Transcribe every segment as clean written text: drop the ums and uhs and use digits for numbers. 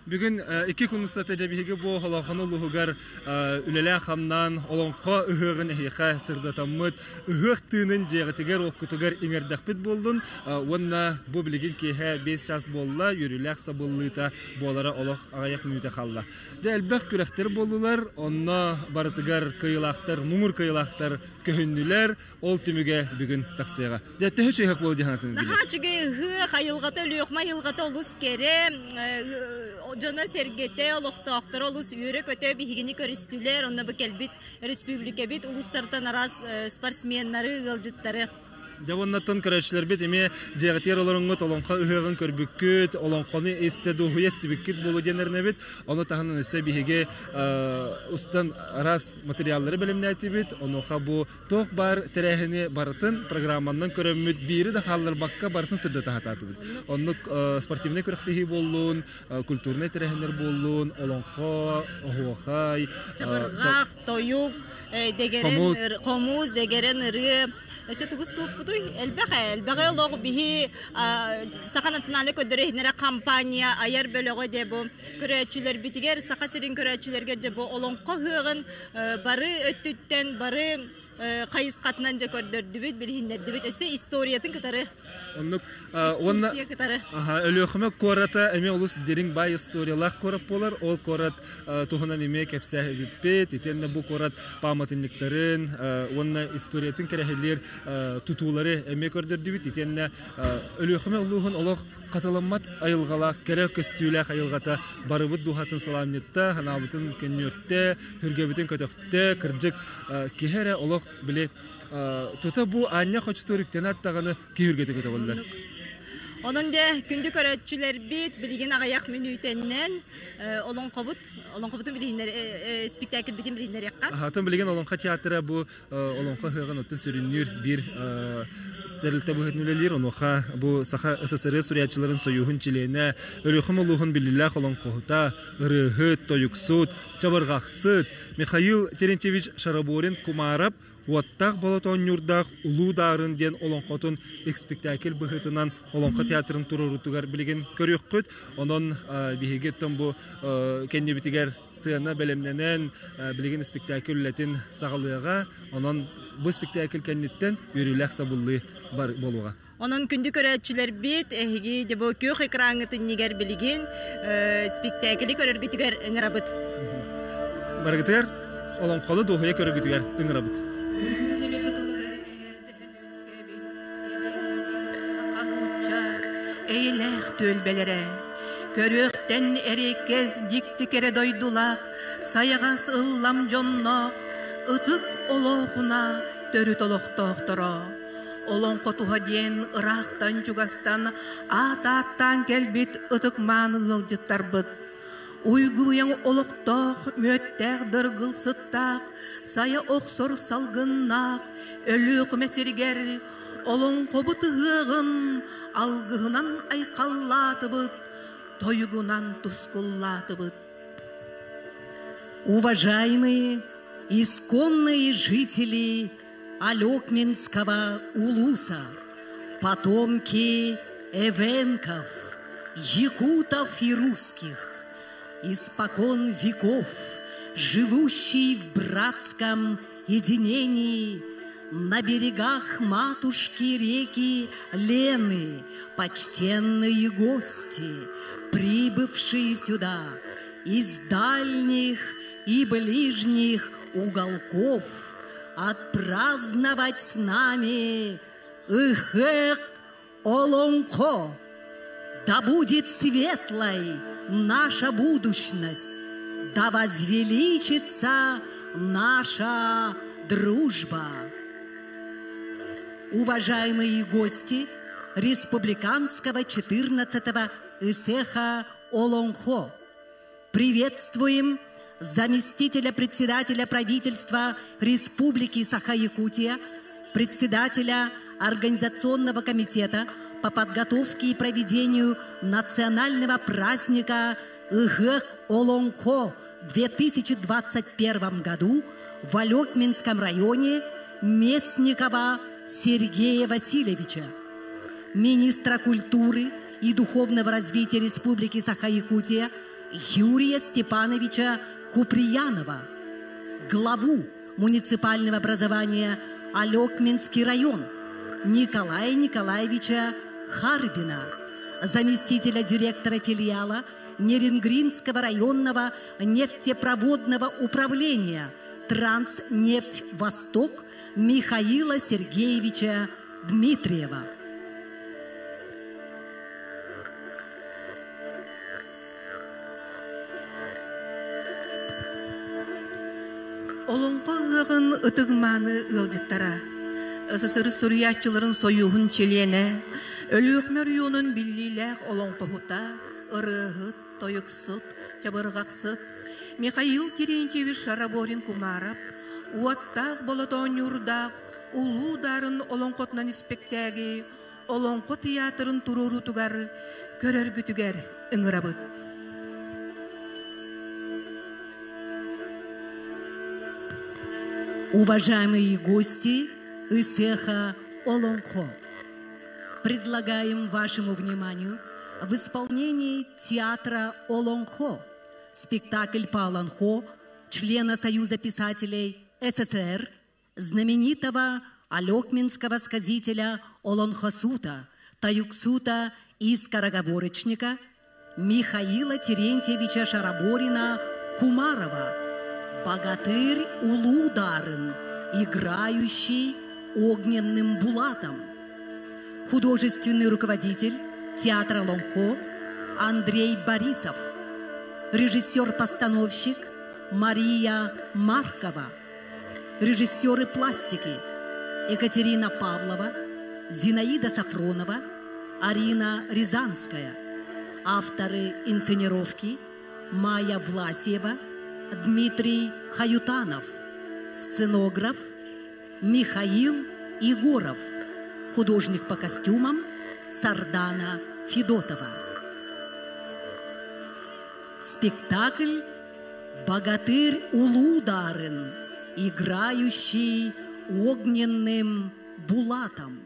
Бүгүн икки күн устата дьэ биһиги бу Олоҥхону улууһугар үлэлээн-хамнаан Олоҥхо ыһыаҕын эһиэхэ сырдатаммыт, ыһыах тыынын дьиэҕитигэр-уоккутугар иҥэрдэхпит буоллун уонна бу билигин киэһэ 5 чаас буолла, үөрүүлээх сабыллыыта буолара олох аҕыйах мүнүүтэ хаалла. Дьэ элбэх күрэхтэр буоллулар, онно барытыгар кыайыылаахтар, муҥур кыайыылаахтар көһүннүлэр, ол түмүгэ бүгүн тахсыаҕа. Дьэ, төһө үчүгэй буолла дии санаатыҥ Наһаа үчүгэй ыһыах, айылҕата, Өлүөхүмэ айылҕата олус кэрэ, дьоно-сэргэтэ, олохтоохторо олус үөрэ-көтө биһигини көрүстүлэр. Онно бу кэлбит республикабит улуустартан араас спортсменнары, ыалдьыттары. Дьэ уоннаттан көрөөччүлэрбит эмиэ дьиэҕитигэр олороҥҥут олоҥхо ыһыаҕын көрбүккүт, олоҥхону истэ дуоһуйа истибиккит буолуо диэн эрэнэбит. Ону таһынан өссө биһиги устан араас материаллары бэлэмнээтибит. Онуоха бу туох баар тэрээһини барытын программанан көрөммүт биири да хаалларбакка барытын сырдата сатаатыбыт. Оннук спортивнай күрэхтэһии буоллун, культурнай тэрээһиннэр буоллун, олоҥхо, оһуохай, чабырҕах, тойук, дэгэрэн хомус, дэгэрэн ырыа өссө тугус тууппутуй? Элбэх элбэҕи олох биһи Саха национальнай көрдөрөр компания айар бөлөҕө де бу көрөөччүлэрбитигэр Саха сирин көрөөччүлэригэр дьэ бу олоҥхо ыһыаҕын бары өттүттэн бары хайысхатынан дьэ көрдөрдүбүт, билиһиннэрдибит. Өссө историятын кытары. Оннук уонна кытары. Өлүөхүмэ куората эмиэ олус дириҥ баай историялаах куорат буолар. Ол куорат туһунан эмиэ кэпсээбиппит. Итиэннэ бу куорат пааматынньыктарын уонна историятын кэрэһилиир тутуулары эмиэ көрдөрдүбүт. Итиэннэ Өлүөхүмэ улууһун олох хатыламмат айылҕалаах, кэрэ көстүүлээх айылҕата барыбыт дууһатын сылаанньытта, санаабытын көнньүөртэ, хүргэбитин көтөхтө, кырдьык киһи эрэ олох били тута бу аанньа хочотуор үктэнэ аттаҕына киһи үргэтэ көтөҕүллэр. Онон дьэ күндү көрөөччүлэрбит билигин аҕыйах мүнүүтэннэн олоҥхобут олоҥхобутун билиһиннэр спектакльбитин билиһиннэриэххэ. Атын билигин Олоҥхо театра бу Олоҥхо ыһыаҕын оттон сүрүннүүр биир тэрилтэ быһыытынан үлэлиир. Онуоха бу Саха СССР суруйааччыларын сойууһун чилиэнэ, Өлүөхүм улууһун биллиилээх олоҥхоһута, ырыаһыт, тойуксут, чабырҕахсыт Михаил Терентьевич Шараборин-Кумаарап Уоттаах болот оонньуурдаах Улуу Даарын диэн олоҥхотун спектакль быһыытынан Олоҥхо театрын туруоруутугар билигин көрүөххүт. Онон биһиги оттон бу кэннибитигэр сыана бэлэмнэнэн, билигин спектакль үлэтин саҕалыаҕа. Онон бу спектакль кэнниттэн үөрүүлээх сабыллыы бар буолуоҕа. Онон күндү көрөөччүлэрбит, эһиги дьэ бу күөх экраҥҥыт иннигэр билигин спектаклы көрөргүтүгэр ыҥырабыт. Барыгытыгар олоҥхону дуоһуйа көрөргүтүгэр ыҥырабыт. Эйэлээх түөлбэлэрэ, көрүөхтэн эриэккэс дьикти кэрэ дойдулаах, сайаҕас ыллам дьонноох, ытык олоохуна төрүт олохтоохторо. Олоҥхо туһа диэн ыраахтан-чугастан аат-ааттаан кэлбит ытык-мааны ыалдьыттарбыт Уйгуйаҥ олохтоох, мүөттээх дыргыл сыттаах, сайа охсор салгыннаах Өлүөхүмэ сиригэр олоҥхобут ыһыаҕын алгыһынан айхаллаатыбыт, тойугунан тускуллаатыбыт. Уважаемые исконные жители Алекминского улуса, потомки эвенков, якутов и русских, испокон веков живущие в братском единении на берегах матушки реки Лены, почтенные гости, прибывшие сюда из дальних и ближних уголков отпраздновать с нами Ыхэх Олонхо. Да будет светлой наша будущность, да возвеличится наша дружба. Уважаемые гости Республиканского 14-го Исеха Олонхо, приветствуем заместителя председателя правительства Республики Саха-Якутия, председателя Организационного комитета по подготовке и проведению национального праздника Ыһыах Олоҥхо в 2021 году в Алекминском районе Местникова Сергея Васильевича, министра культуры и духовного развития Республики Саха-Якутия Юрия Степановича Куприянова, главу муниципального образования Алекминский район Николая Николаевича Харбина, заместителя директора филиала Нерингринского районного нефтепроводного управления «Транснефть-Восток» Михаила Сергеевича Дмитриева. Олоҥхо ыһыаҕын ытык-мааны ыалдьыттара, СССР суруйааччыларын сойууһун чилиэнэ, Өлүөхүмэ оройуонун биллиилээх олоҥхоһута, ырыаһыт, тойуксут, чабырҕахсыт Михаил Терентьевич Шараборин-Кумаров уоттаах болотоонньуурдаах Улуу Дарын олоҥхотунан испэктээги Олоҥхо тыйаатырын туруоруутугар көрөргүтүгэр ыҥырабыт. Уважаемые гости Ысеха Олонхо, предлагаем вашему вниманию в исполнении театра Олонхо спектакль по Олонхо члена Союза писателей СССР, знаменитого алекминского сказителя Олонхосута, Таюксута и скороговорочника Михаила Терентьевича Шараборина Кумарова, богатырь Улударын, играющий огненным булатом. Художественный руководитель театра Лонхо Андрей Борисов, режиссер-постановщик Мария Маркова, режиссеры пластики Екатерина Павлова, Зинаида Сафронова, Арина Рязанская, авторы инсценировки Майя Власьева, Дмитрий Хаютанов, сценограф Михаил Егоров, художник по костюмам Сардана Федотова. Спектакль «Богатырь Улударын», играющий огненным булатом.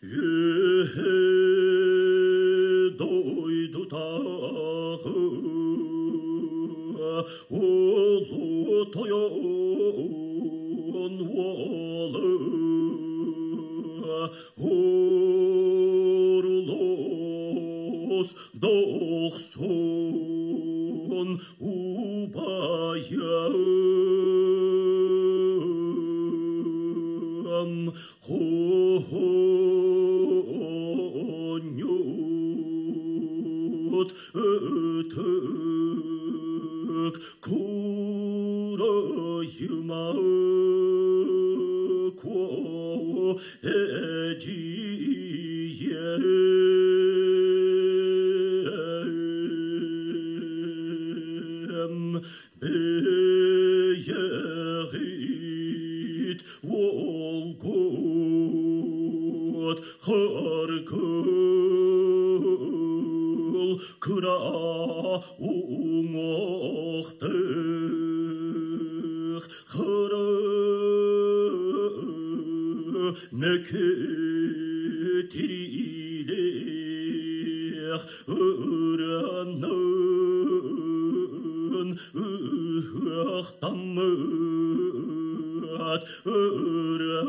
Үһэ дойдутааҕы улуу тойон уола Урулус дохсун убайым Хоһонньут ытык курайыма куо эдьиийэм бэйэҕит уолгут харкыл кыра уҥуохтых хыры мөкү тириилээх ырыанын ыһыахтаммыт ырыа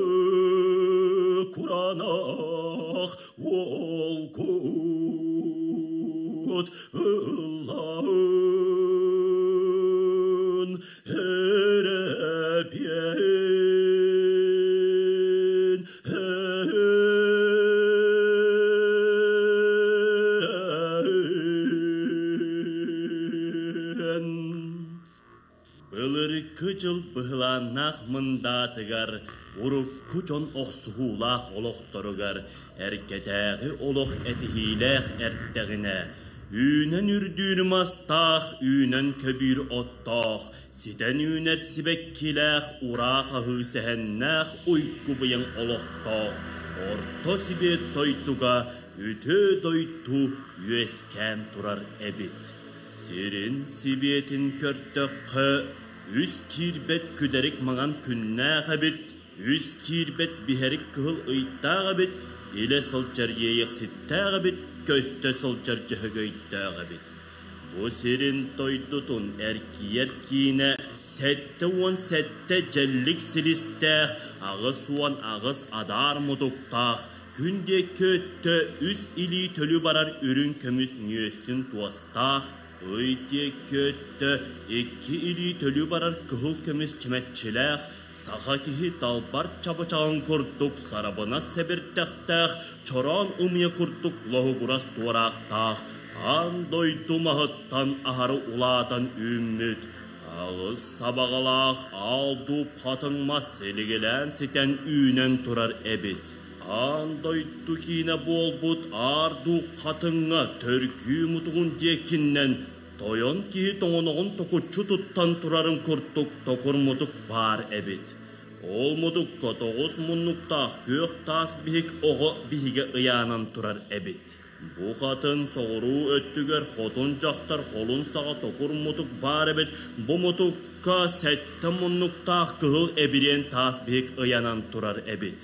кураанах уолгут ыллаан эрэбиэн Былыргы дьыл быһылааннаах мындаатыгар, урукку дьон охсуһуулаах олохторугар эргэтээҕи олох этиһиилээх эрдэҕинэ, үүнэн үрдүүр мастаах, үүнэн көбүүр оттоох, ситэн үүнэр сибэккилээх, ураах аһыы сэһэннээх уйгу-быйаҥ олохтоох орто сибиэт дойдуга үтүө дойду үөскээн турар эбит. Сирин сибиэтин көрдөххө, үс киирбэт күдэрик маҥан күннээх эбит, үс киирбэт биһэрик кыһыл ыйдаах эбит, илэ сылдьар иэйэхситтээх эбит, көстө сылдьар дьөһөгөйдөөх эбит. Бу сирин дойдутун эргийэр киинэ 77 дьэллик силистээх, 88 адаар мутуктаах, күн диэки өттө үс илии төлү барар үрүҥ көмүс нүөсүн туостаах, ый диэки өттө икки илии төлү барар кыһыл көмүс чэмэччилээх, саха киһи далбар чабычаҕын курдук сарабына сэбирдэхтээх, чороон ымыйа курдук лоһугурас туораахтаах, аан дойду маһыттан аһары улаатан үүммүт, аҕыс сабаҕалаах аал дууп хатыҥ мас силигилээн ситэн үүнэн турар эбит. Аан дойду киинэ буолбут аар дууп хатыҥҥа төргүү мутугун диэкиннэн тойон киһи тоҥоноҕун токуччу туттан турарын курдук токур мутук баар эбит. Ол мутукка тоҕус муннуктаах күөх таас биһик оҕо биһигэ ыйаанан турар эбит. Бу хатын соҕуруу өттүгэр хотун дьахтар холун саҕа токур мутук баар эбит. Бу мутукка сэттэ муннуктаах кыһыл эбириэн таас биһик ыйанан турар эбит.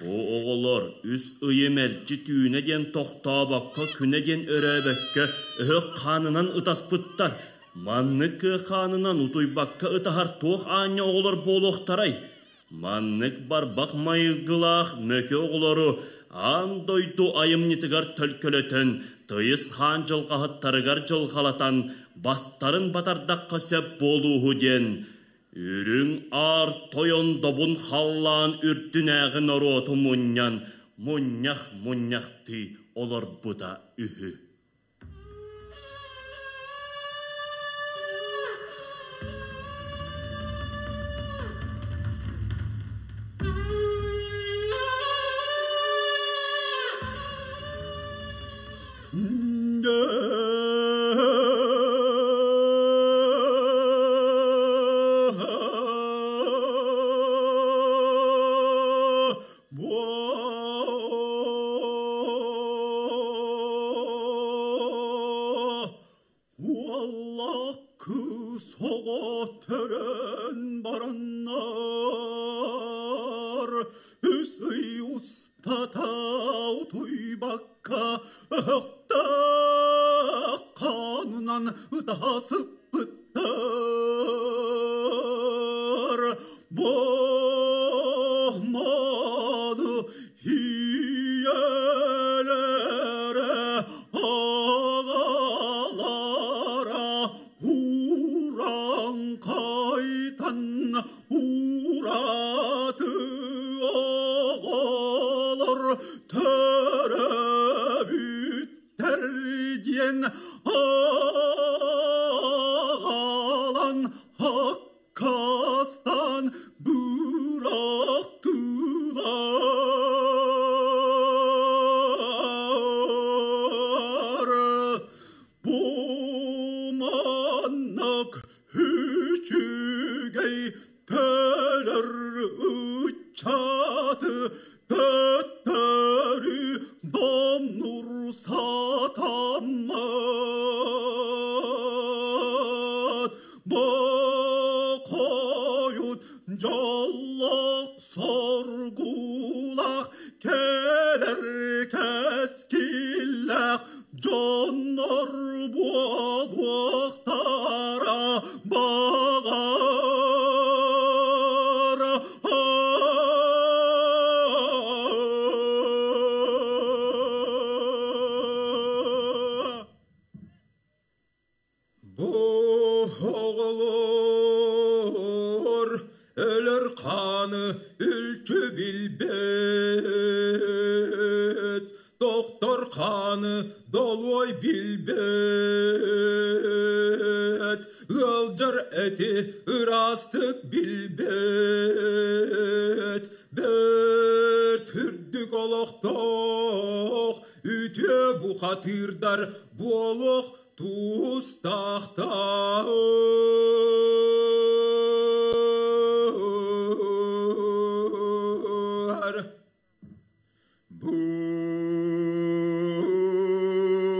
Бу оҕолор үс ыйы мэлдьи түүнэ диэн тохтообокко, күнэ диэн өрөөбөккө өһөх хаанынан ытаспыттар. Маннык кыа хаанынан утуйбакка ытаһар туох аанньа оҕолор буолуохтарай? Маннык барбах майгылаах мөкү оҕолору аан дойду айымньытыгар төлкөлөтөн, тыйыс хаан дьылҕаһыттарыгар дьылҕалатан, бастарын батардахха сөп буолууһу диэн Үрүҥ аар тойон добун халлаан үрдүнээҕи норуоту мунньан, мунньах мунньахтыы олорбута үһү. Уолла кыыс оҕо төрөөн бараннар үс ый устата устата утуйбакка өһөхтөөх хаанынан ытаһа сыппыттар. Бу мааны ийэлэрэ, аҕалара урааҥхайтан ураты оҕолор төрөөбүттэр диэн аҕалан аккаастаан бырахтылар. Бу маннык үчүгэй төлөр ыччаты төттөрү домнур сатаммат. Бокойут дьоллоох соргулаах кэлэр кэскиллээх дьоннор буолуохтара баҕар. Бу оҕолор өлөр хааны үлчү билбэт, тохтор хааны долуой билбэт, ыалдьар эти ыраастык билбэт, бэрт үрдүк олохтоох үтүө бухатыырдар буолуох тустаахтар.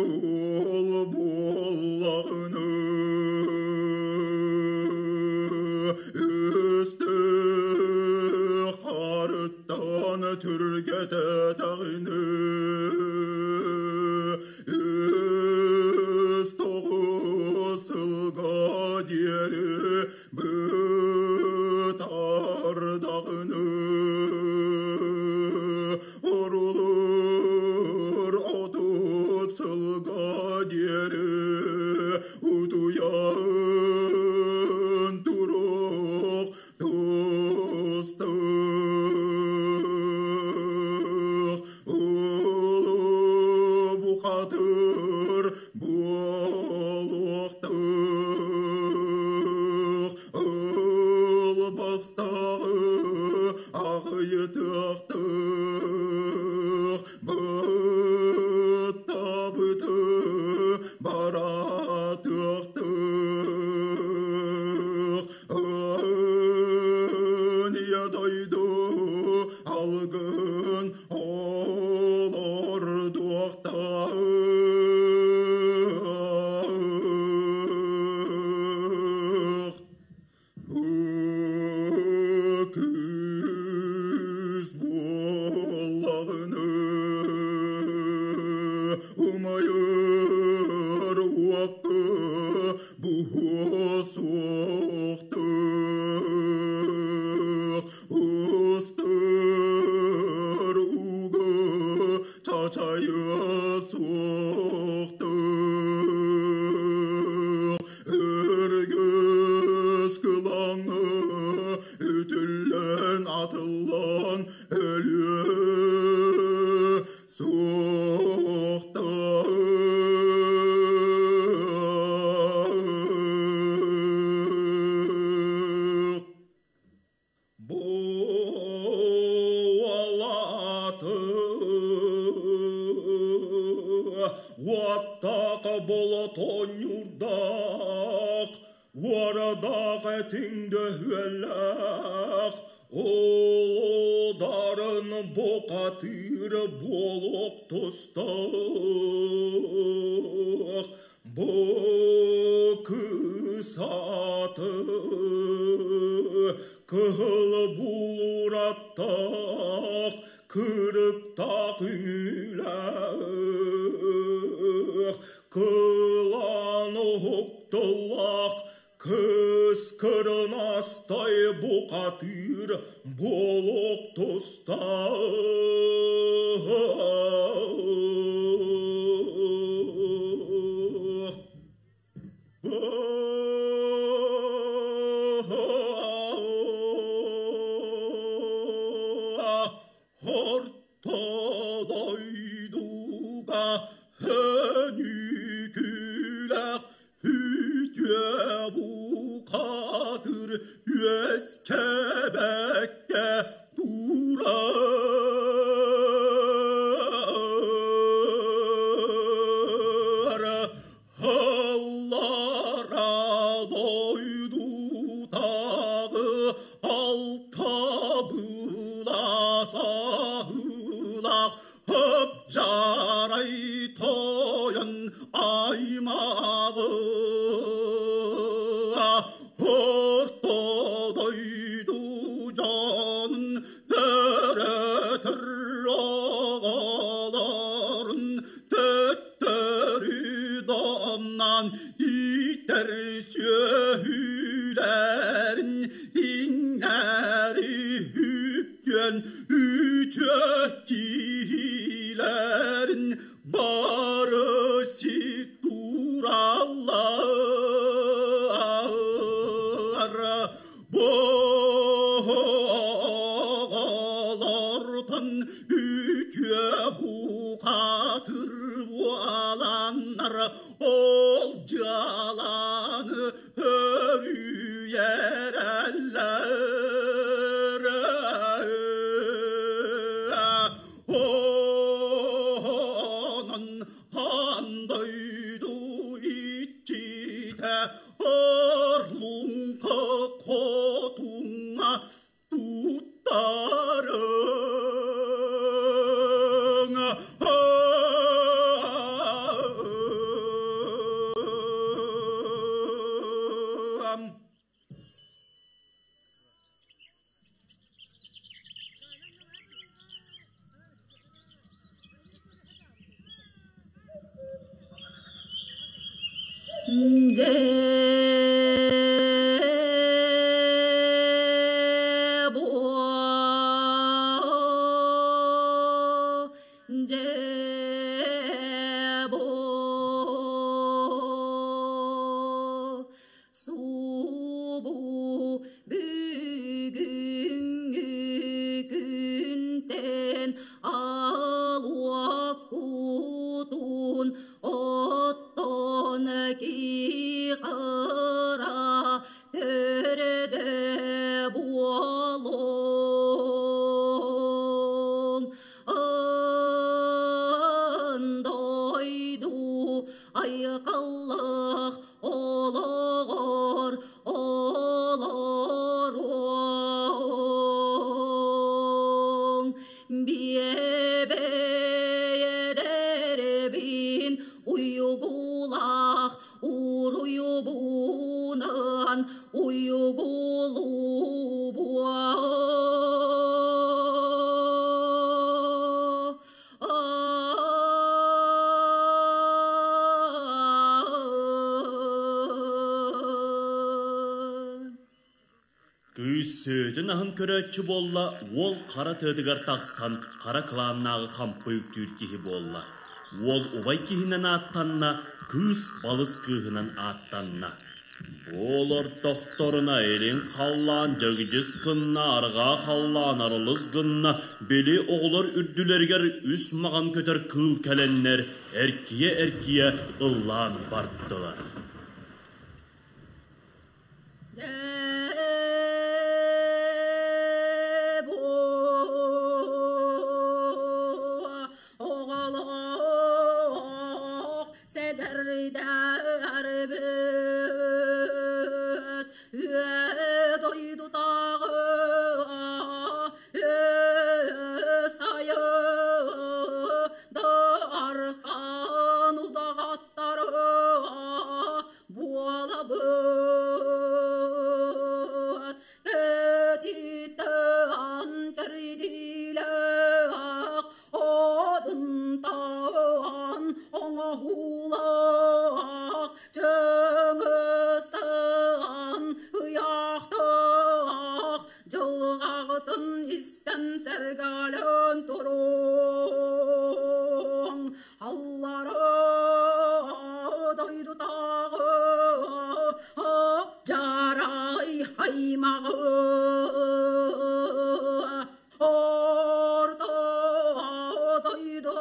Буол буоллаҕына өстөөх харыттан түргэтээтэҕинэ үс тоҕус сылга диэри бытардаҕына орулур 30 сылга диэри утуйан туруох тустаах. Улуу бухатыр буолуохтаах. Ылбастааҕы аҕыйытыахтаах. Быттабыты баратыахтаах. Ийэ дойду алгын олордуохтаах. Кыыс буоллаҕына умайар уокка буһуо суохтаах. Устар ууга чачайыа суохтаах. Өргөс кылаҥҥа үтүллэн атыллан өлүө суохтаах. Бу уолаты уоттаах болотонньурдаах, уорадаах этиҥ-дөһүөлээх, улуударын бухатыыр буолуох тустаах. Бу кыыс ааты кыһыл булуураттаах. Кырыктаах үҥүүлээх, кылаан уһуктуллаах, кыс кырынастай бухатыыр буолуох тустаах. Орто дойдуга өнүкүлэх үтүө бухатыр үөскэбэккэ турар. Аллара дойдутагы алта быласаһылах Ыпжарай тойон аймагы Орто дойду дьонун төрөтөр оҕолорун төттөрү домнан иитэр сүөһүлэрин иҥнэри үптүөн үтүө киһилэрин бары тураллар. Боҕолортон үтүө бухатыр буоланнар ол дьыаланы өрүйэрэллэр. Онон аан дойду иччитэ Орлуҥха хотуҥҥа туттарыҥ. Субу бүгүҥҥү күнтэн алуоккутун оттон киқыра төрдө буолуҥ дойду айқаллах олоҕор олоруоҥ биэбэйдэрбин уйгулаах уруйбунан уйгулубуа. Кыыс сөөтүн аһын көрөөччү буолла, уол хара тыатыгар тахсан хара кылааннааҕы хампы үктүүр киһи буолла. Уол убай киһинэн ааттанна, кыыс балыс кыыһынан ааттанна. Буолар тохторуна илин халлаан дьэгдьис гынна, арҕаа халлаан арылыс гынна, били оҕолор үрдүлэригэр үс маҕан көтөр кыыл кэлэннэр эркийэ-эркийэ ыллаан бардылар. Оҕолоох сэгэрдэрбит үө дойдутааҕы сайы дархан удаҕаттары буолабыт кэтитэн кэрдиилээх кэлэн туруҥ аллара дойдутааҕы дьарай аймаҕы орто дойду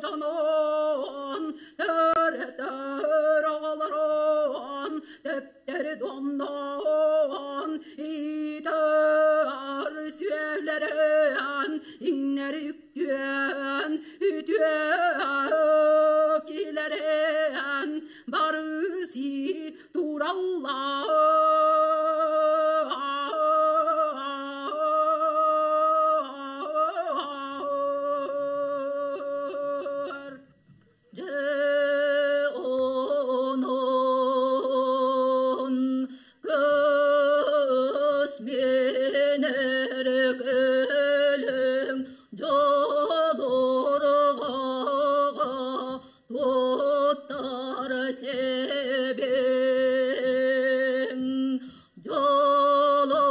дьонун төрөтөр оҕолорун төптөрү домноон иитэр сүөлэрин иҥнэри үктүөн үтүө килэрин барыси тураллар. Дьэ онон көс миэнэр кэлэҥ дьолорҕоҕо туттар сэбиҥ дьолорҕоҕо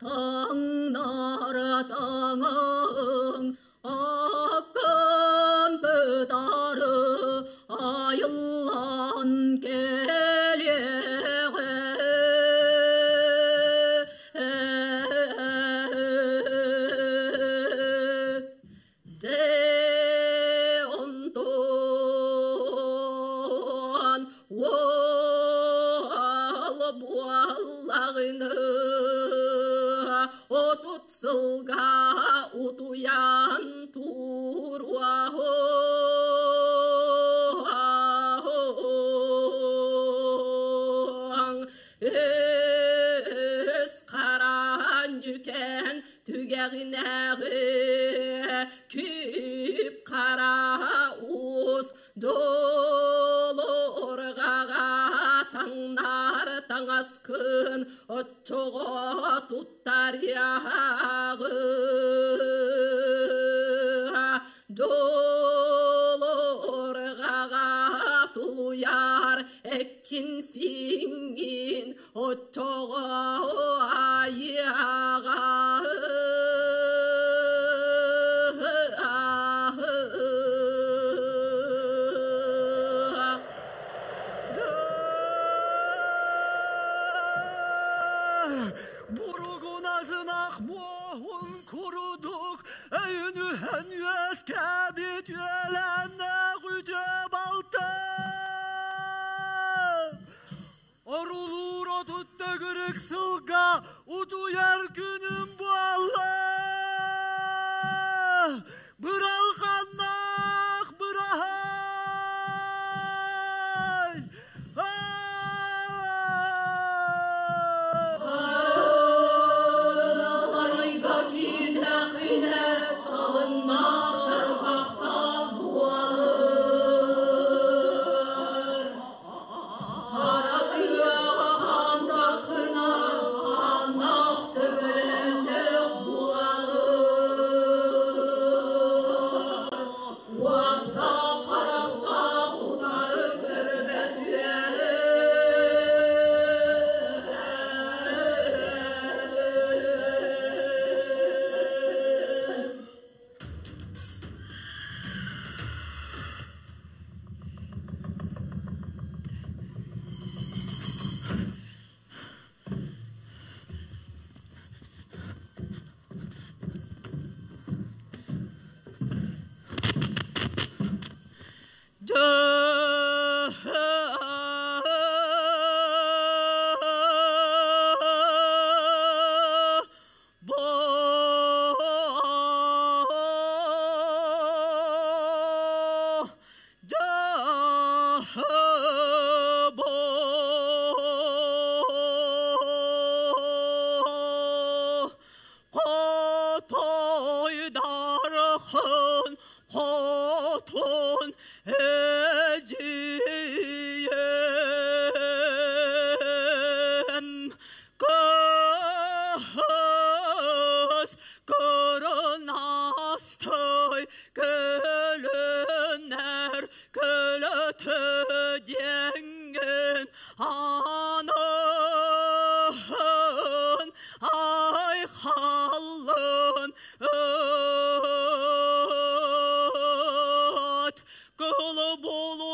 таҥнар таҥаҥ Аккын кытары айыллан кэлиэҕэ. Дьэ онтон уол буоллаҕына 30 сылга утуйан туруоһуҥ өс хараан үкэн түгэҕинээҕи күп хара уус долорҕаҕа таҥнар таҥаскын оччоҕо туттарыаҕы Долорҕаҕа тулуйар эккин сиҥҥин оччоҕо айыаҕа. Буругуназынах муоһун курдук өйүнүһэн үөскээбит үөлээннээх үтүө балта Орулуур 30 төгүрүк сылга утуйар күнүм буолла. Быралҕаннаах быраһаай! Арыалайга киирдэххинэ салыҥнаах тарбахтаах буолар. Хара тыаҕа хаамтаххына хааннаах сөбөлөннөх буолар. Уоттаах харахтаах утары көрбөт үөр. Хотойдархын хотун эдьиийим көс көрүнастай көлүнэр көлөтө диэҥҥин аныһын айхаллаан.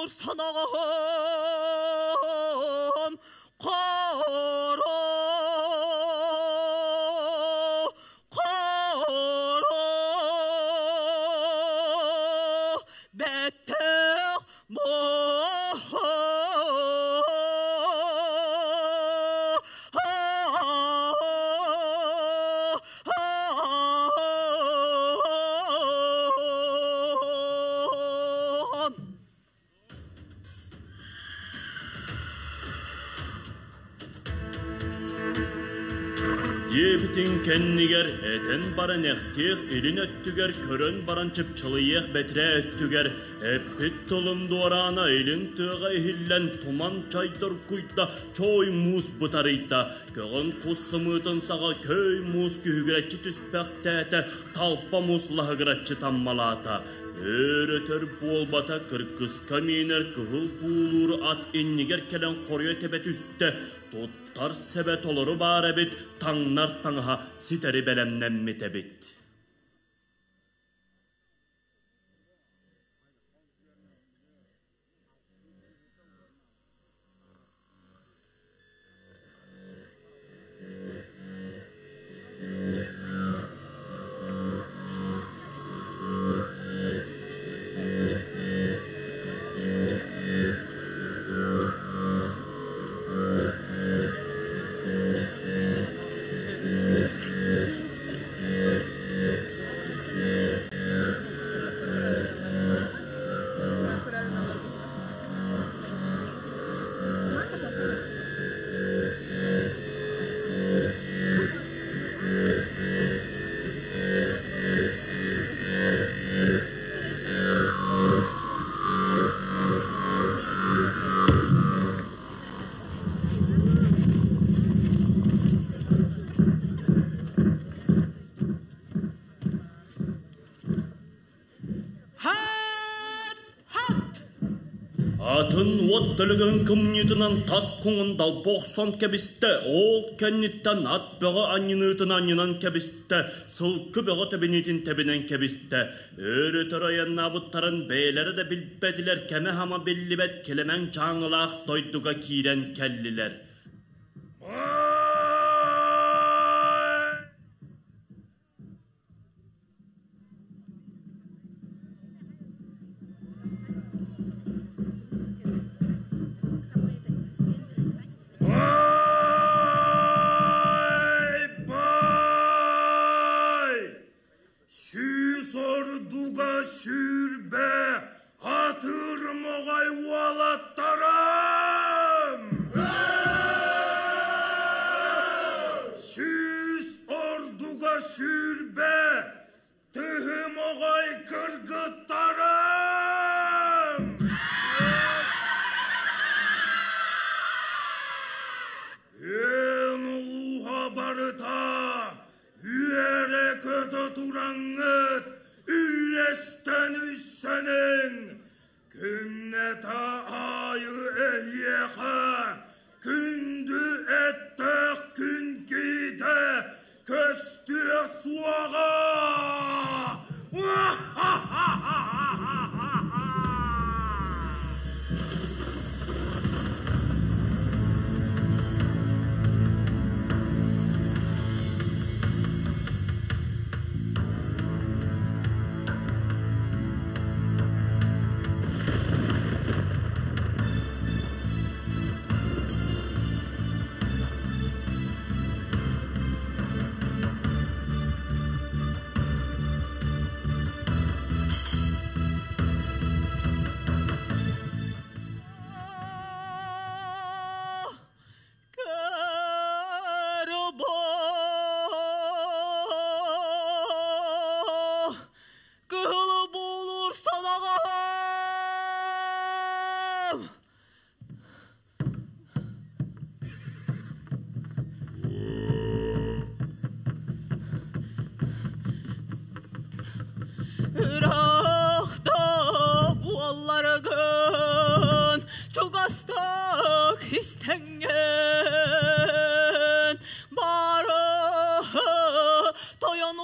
Болур санаҕаһым Хоро Хоро Бэттэх Диэбитин кэннигэр этэн баран эхтиэх илин өттүгэр көрөн баран чыпчылыйыах бэтирээ өттүгэр эппит тылым дуораана илин тыаҕа иһиллэн туман чайдоргуйда, чой муус бытарыйда, көҕөн кус сымыытын саҕа көй муус күһүгүрэччи түспэхтээтэ, талпа муус лаһыгыраччы таммалаата. Өр-өтөр буолбата кыргыска миинэр кыһыл буулуур ат иннигэр кэлэн хоруйа тэбэ түстэ, туттар сэбэ толору баар эбит, таҥнар таҥаһа ситэри бэлэмнэммит эбит. Хат! Хат! Атын уот төлөгөһүн кымньыытынан тас куҥун далба охсон кэбистэ, ол кэнниттэн ат бөҕө анньыныытын анньынан кэбистэ, сылгы бөҕө тэбиниитин тэбинэн кэбистэ. Өр-өтөр айаннаабыттарын бэйэлэрэ да билбэтилэр, кэмэ-хама биллибэт килэмэҥ чааҥылаах дойдуга киирэн кэллилэр. Бай! Бай! Сүүс ордуга сүүрбэ атыр моҕой уолаттарым! Сүүс ордуга сүүрбэ тыһы моҕой кыргыттарым! Үөн улууһа барыта үөрэ-көтө тураҥҥыт үллэстэн үссэниҥ! Күннэтэ аайы эһиэхэ күндү эттээх күн киитэ көстүө суоҕа! Кыһыл буолур санаҕаһым! Ыраахта буолларгын чугастык истэҥҥин бары тойон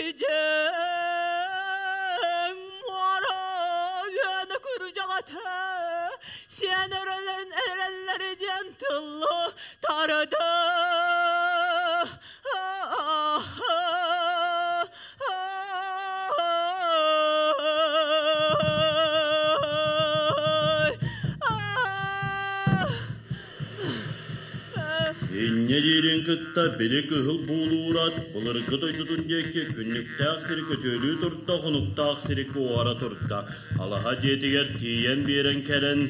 Сидьиҥ муора үөнэ күрдьэҕэтэ сиэн эрэлэн эрэллэри диэн тыллы тарда. Инньэ диирин кытта били кыһыл буулуурат былыргы дойдутун диэки күннүктээх сири көтүөлүү турда, хонуктаах сири куоһара турда. Алаһа дьиэтигэр тиийэн биэрэн кэлэн,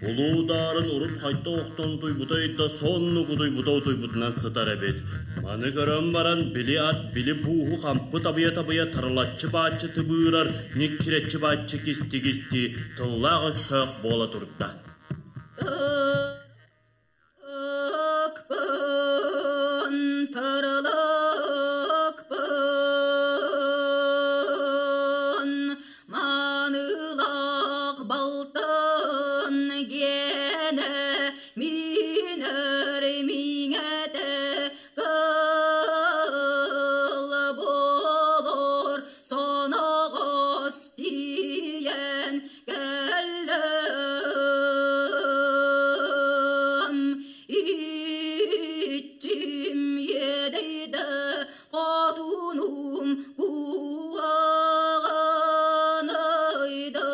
улуу даарын урут хайта охтон утуйбута ыйда соннук утуйбута утуйбутунан сытар эбит. Маны көрөн баран, били ат били бууһу хампы табыйа-табыйа тарылаччы бааччы тыбыырар, ньиккирэччи бааччы кисти-кисти тыллаах өстөөх буола турда. Ыкпын, тырылыкпын, маанылаах балтын гиэнэ минэр миҥэтэ кыл буолур соноҕос тиийэн кэллим. Иччим иэдэйдэ хотунум куһаҕанайда.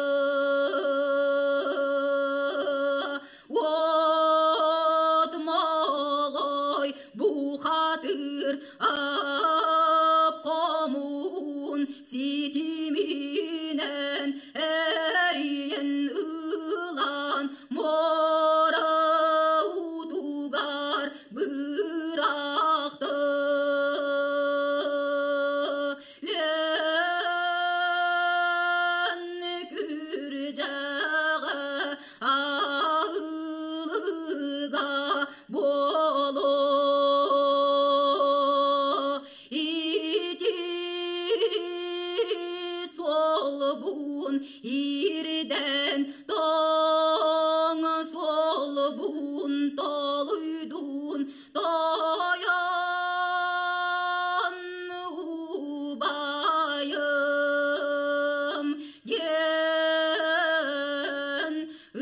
Уот моҕой бухатыр ап хомуун ситиминэн эрийэн ылан муора утугар бырахты. Үөн күрдьэҕэ аһылыга буолуо. Ити суолбун ирдэн тоҥ суолбун толуйдун тойон убайым диэн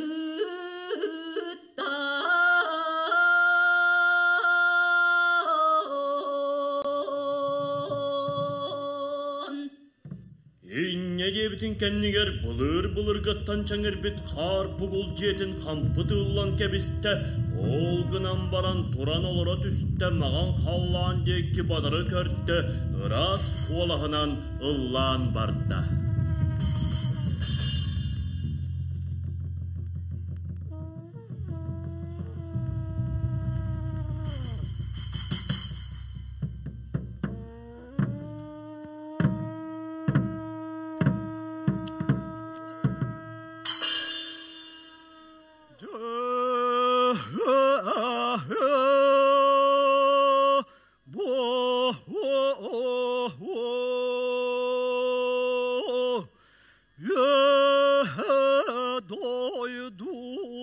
ыытта. Инньэ диэбитин кэннигэр былыр-былыргыттан чэҥирбит хаар бугул дьиэтин хампы тыыллан кэбистэ, ол гынан баран туран олоро түстэ, маҕан халлаан диэки бадары көрдө, ыраас куолаһынан ыллаан барда.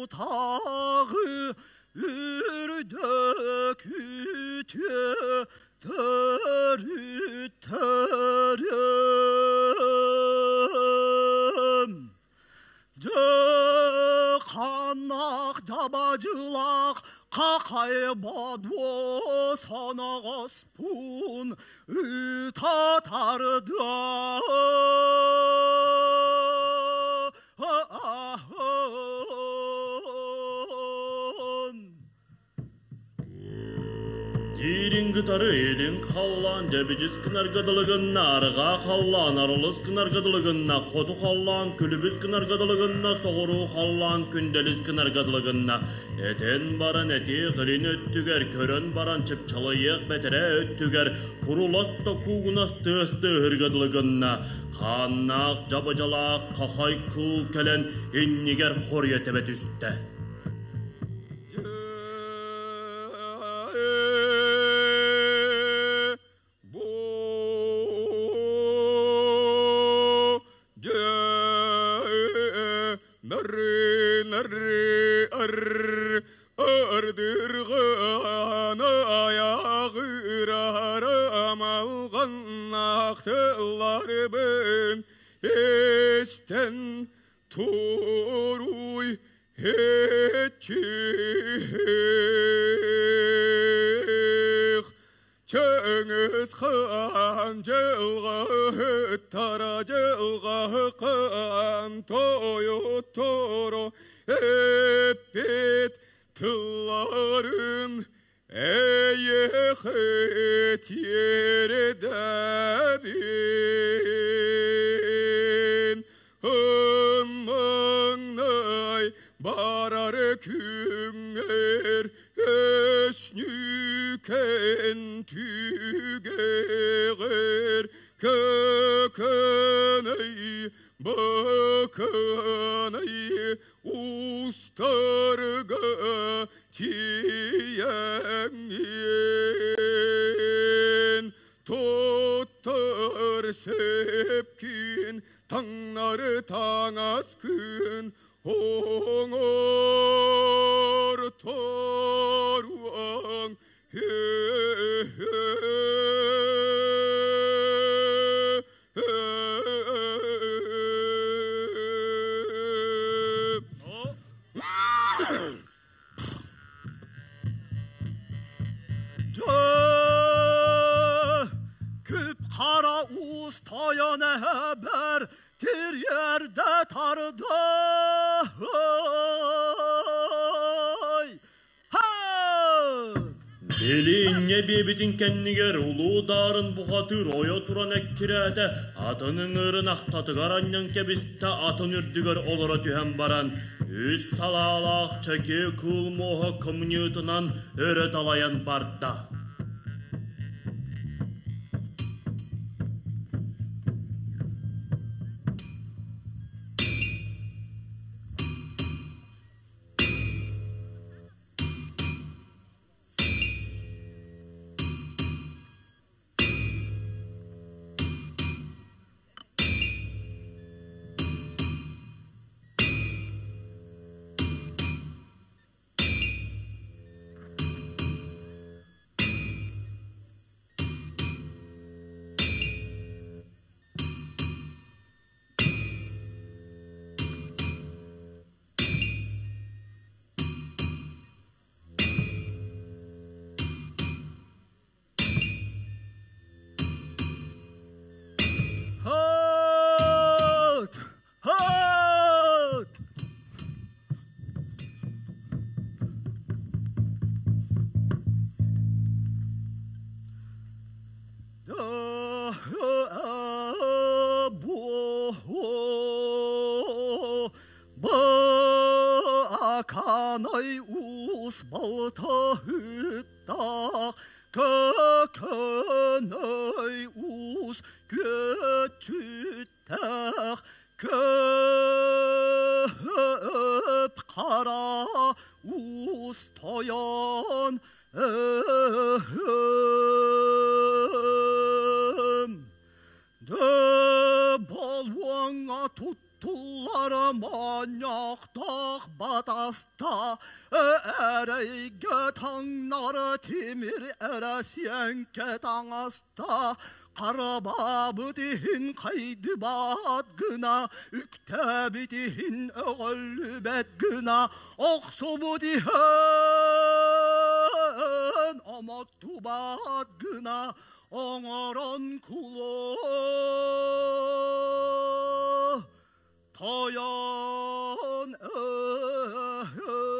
Дойдутағы үрдік үтө төрүттерім. Қанақ жабажылақ қақай бадуо санағаспун ытатарды. Диирин кытары илин халлаан дьэбидьис гынарга дылы арҕаа халлаан арылыс гынарга дылы хоту халлаан күлүбүс гынарга дылы соҕуруу халлаан күндэлис гынарга дылы этэн баран этиэх илин өттүгэр көрөн баран чыпчалыйыах бэтэрээ өттүгэр курулас да куугунас тыас тыаһырга дылы гынна хааннаах дьабадьалаах хахай кыыл кэлэн иннигэр хоруйа тэбэ түстэ. Тыыннаах тылларбын истэн туруй иччих. Чыңыс хан жылғыттара жылғы қан тойотторо эппит тылларын эйэхэ тиэрдэбин. Ыммаңнай барар күңер өснүкен түгегер көкөнөй быкынай устарга тиеңин тоттар сепкин таңнары таңас күн оңор торуаң. Küp kara us toyana haber Tir yerde tarday. Ha! Били инньэ биэбитин кэннигэр улуу Даарын бухатыыр ойо туран эккирээтэ, атын ыҥыырын ахтатыгар анньан кэбистэ, атын үрдүгэр олоро түһэн баран, үс салаалаах чэкиэ кыыл муоһа кымньыытынан өрө далайан барда. Halt! Halt! Баканай ус балта хыттах, көкөнөй ус көчүттэх, көп қара ус тойон өһөм. Дө болуаңа туттулар маньяқтақ батаста, әрейге таңнары темир әрәсенке таңаста, қарабабытихин қайдыбат гына, үктәбитихин өғөлүбәт гына, оқсубутихин омоттубат гына, оңорон куло тойон өһөм.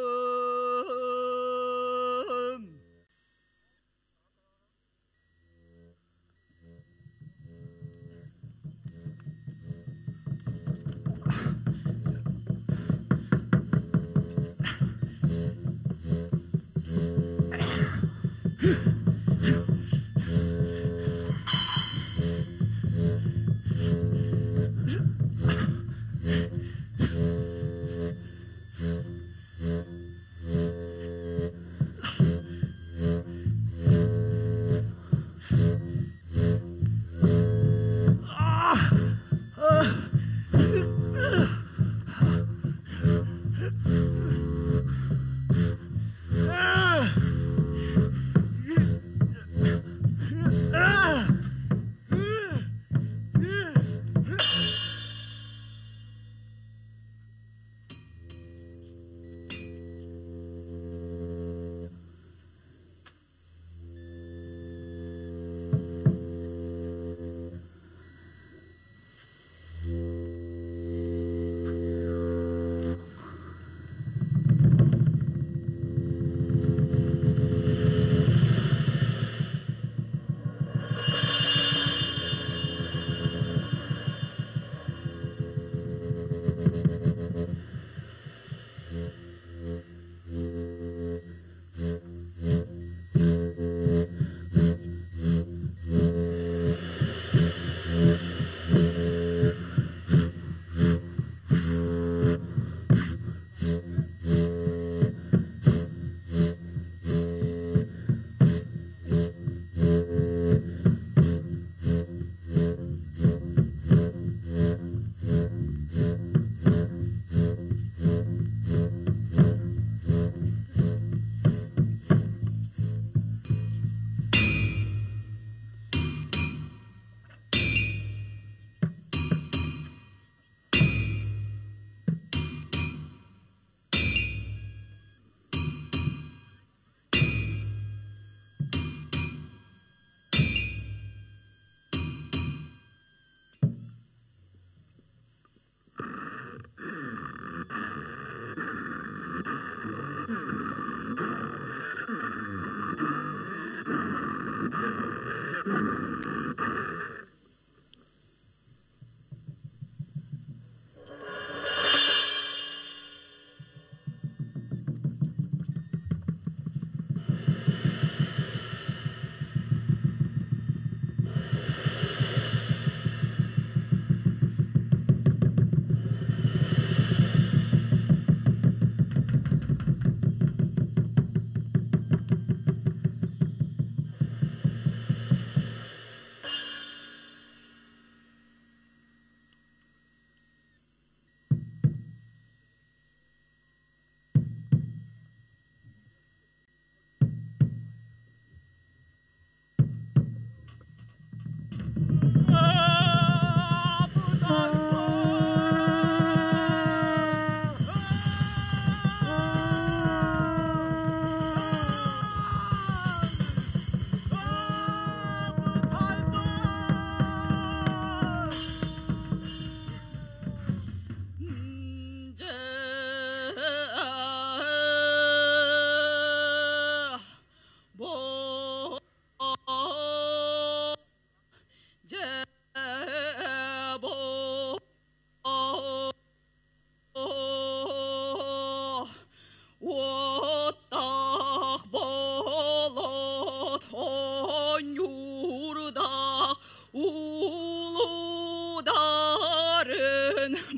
Уоттаах болот оонньуурдаах улуударын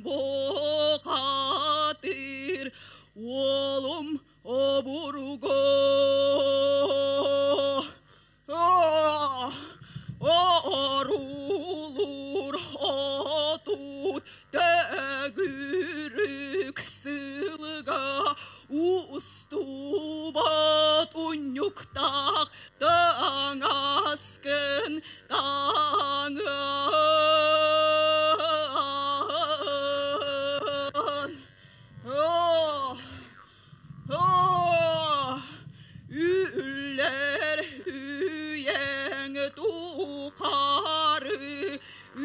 бухатыр уолум обургу Оруулуур отут төгүрүк сылга устубат унньуктаах таҥаскын таҥан. Үллэр үйэҥ тухары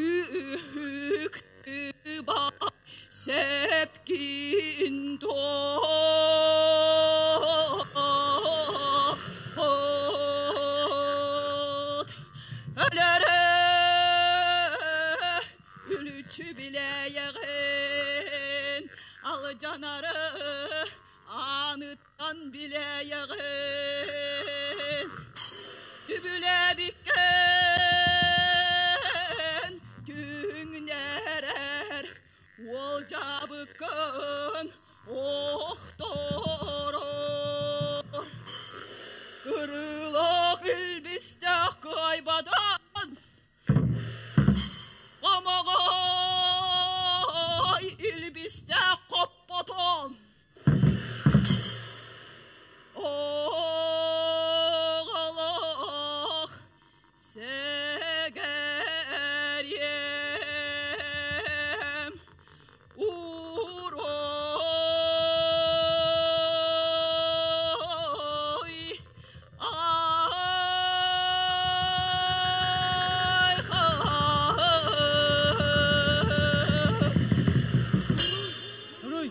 үһүктүбат сэпкин туот. Өлөрө үлүчү билээйэҕин, алдьанары Аныттан билээйэҕин, Түбүлээбиккин түҥнэрэр, Уолдьаабыккын охторор. Кырыылаах илбистээх кыайбатан, Хомоҕой илбистээх хоппотон, Оҕолох сэгэриэм уруй айхал. Уруй!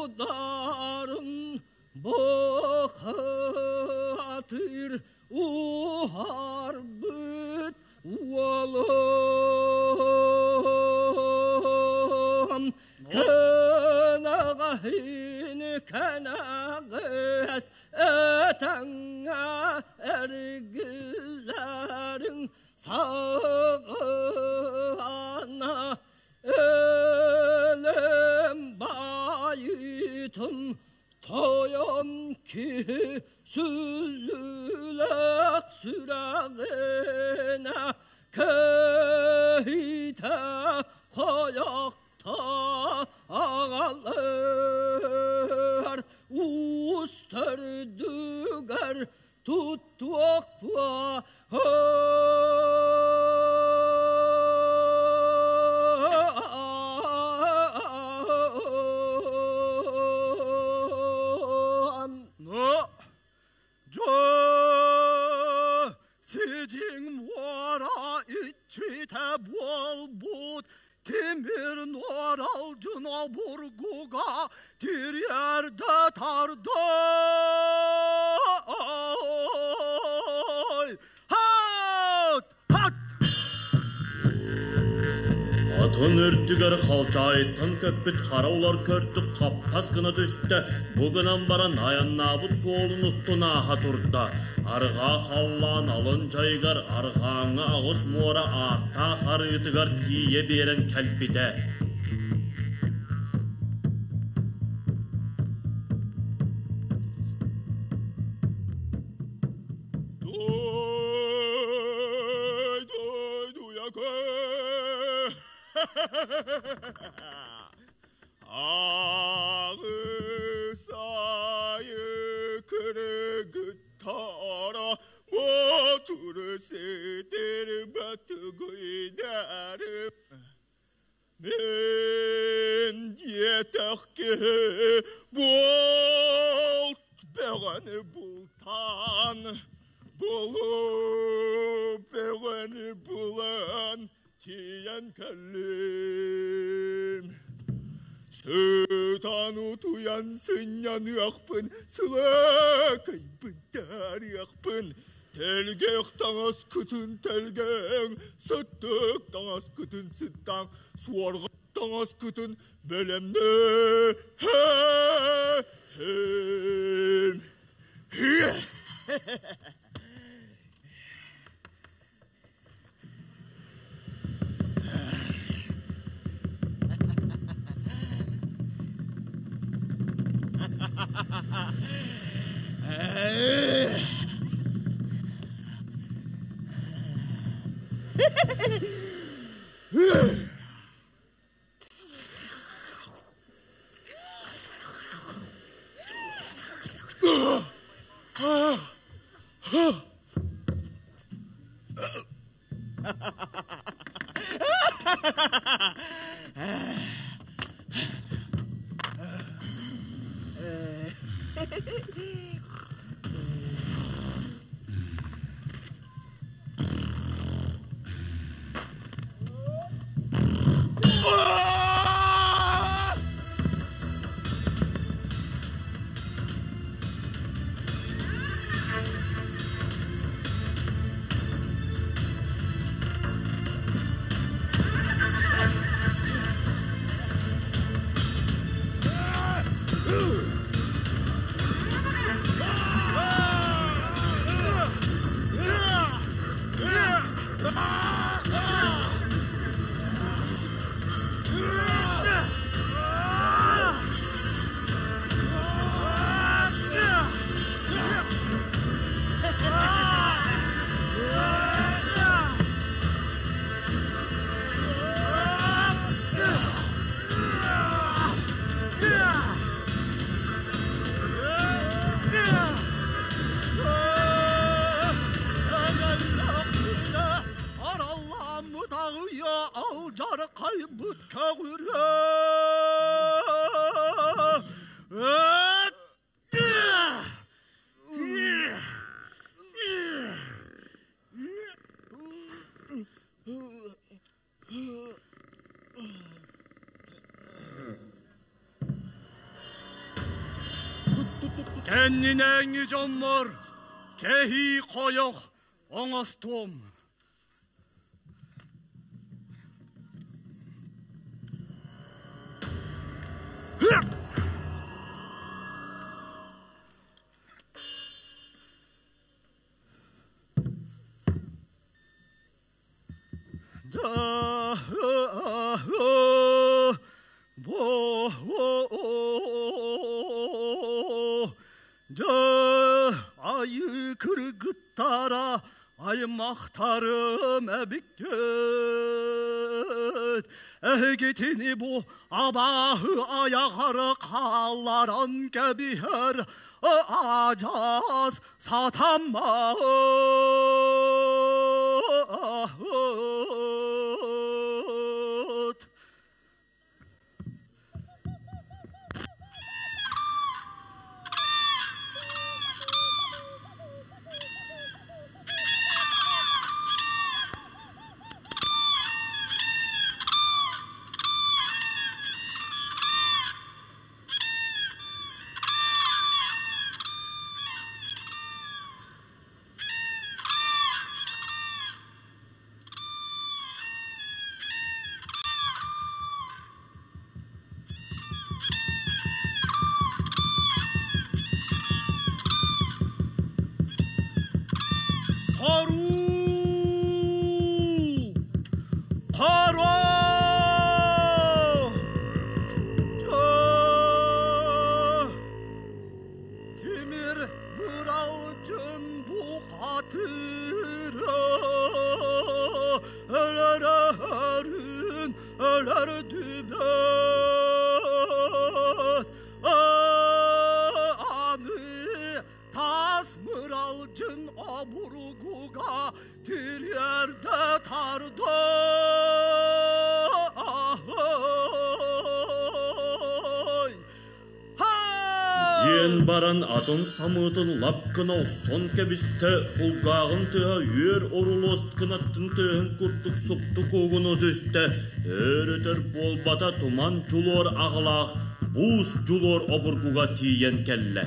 Улуударын бухатыр уһарбыт уолум кынаҕаһын кэнаҕас этэҥҥэ эргиллэриҥ саҕана өлөм байытын тойон киһи сүллүүлээх сүрэҕинэ көһүтэ хойохто аҕалар уус төрдүгэр туттуохпуа Тимир нуаралдьына бургуга тириэрдэ тардой! Хат! Хат! Атын үрдүгэр халдьаайыттан көппүт хара улар көрдүк хаптас гына түстэ, бу гынан баран айаннаабыт суолун устун ааһа турда. Арҕаа халлаан алын дьайыгар арҕааҥҥы аҕыс муора аартаах арыытыгар тиийэ биэрэн кэлбитэ. Мен диэтэх киһи булт бөҕөнү бултаан, бу Суолу бөҕөнү булан тиийэн кэллим. Сытан утуйан сынньаныахпын, сылакайбын таарыахпын, тэлгэх таҥаскытын тэлгэҥ, сыттык таҥаскытын сыттаҥ, суорҕа таҥаскытын бэлэмнээ. Кэннинээҥҥи дьоммор кэһии хойох оҥостуом. Айы кыргыттара аймахтарым эбиккит. Эһигитини бу абааһы айаҕары хаалларан кэбиһэр адьас сатаммат. Хоруу! Хоро! Тимир быралдьын бухатыра өлөрөрүн өлөрдүбэт аны тас мыралдьын обургуга тириэрдэ тарды. Диэн баран атын самыытын лап гына охсон кэбистэ, кулгааҕын тыаһа үөр орулуос кынаттын тыаһын курдук супту куугунуу түстэ, өр-өтөр буолбата туман дьулуор аҕалаах буус дьулуор обургуга тиийэн кэллэ.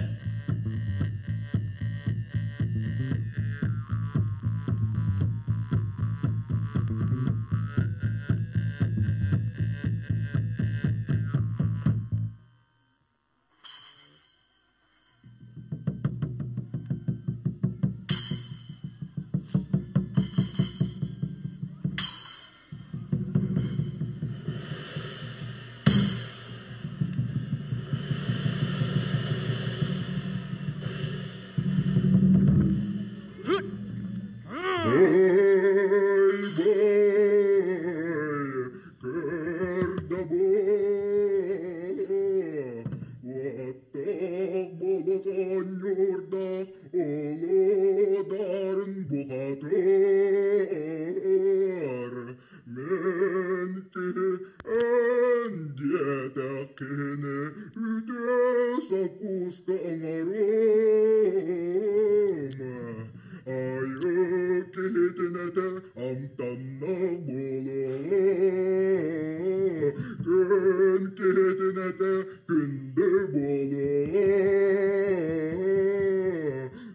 Болот оонньуурдаах олодарын бухатыр Мен киһи эн диэтэххинэ үтүө сокууска оҥоруом Айыы киһитин этэ амтаннаах буолуоҕа Күн киһитин этэ күндү буолуоҕа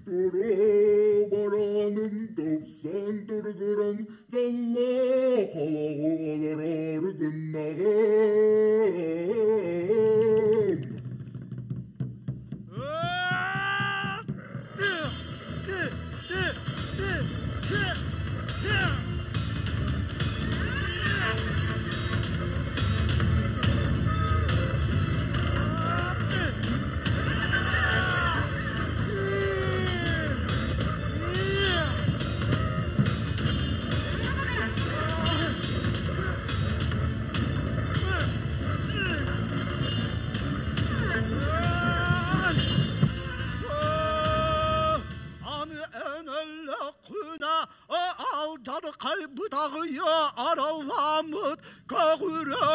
Туруу барааным тупсан тургуран дьоллоох олоҕу олорор гыннаҕым. Аны эн өллөххүнэ алдьархайбыт аҕыйа аралламмыт көҕүрэ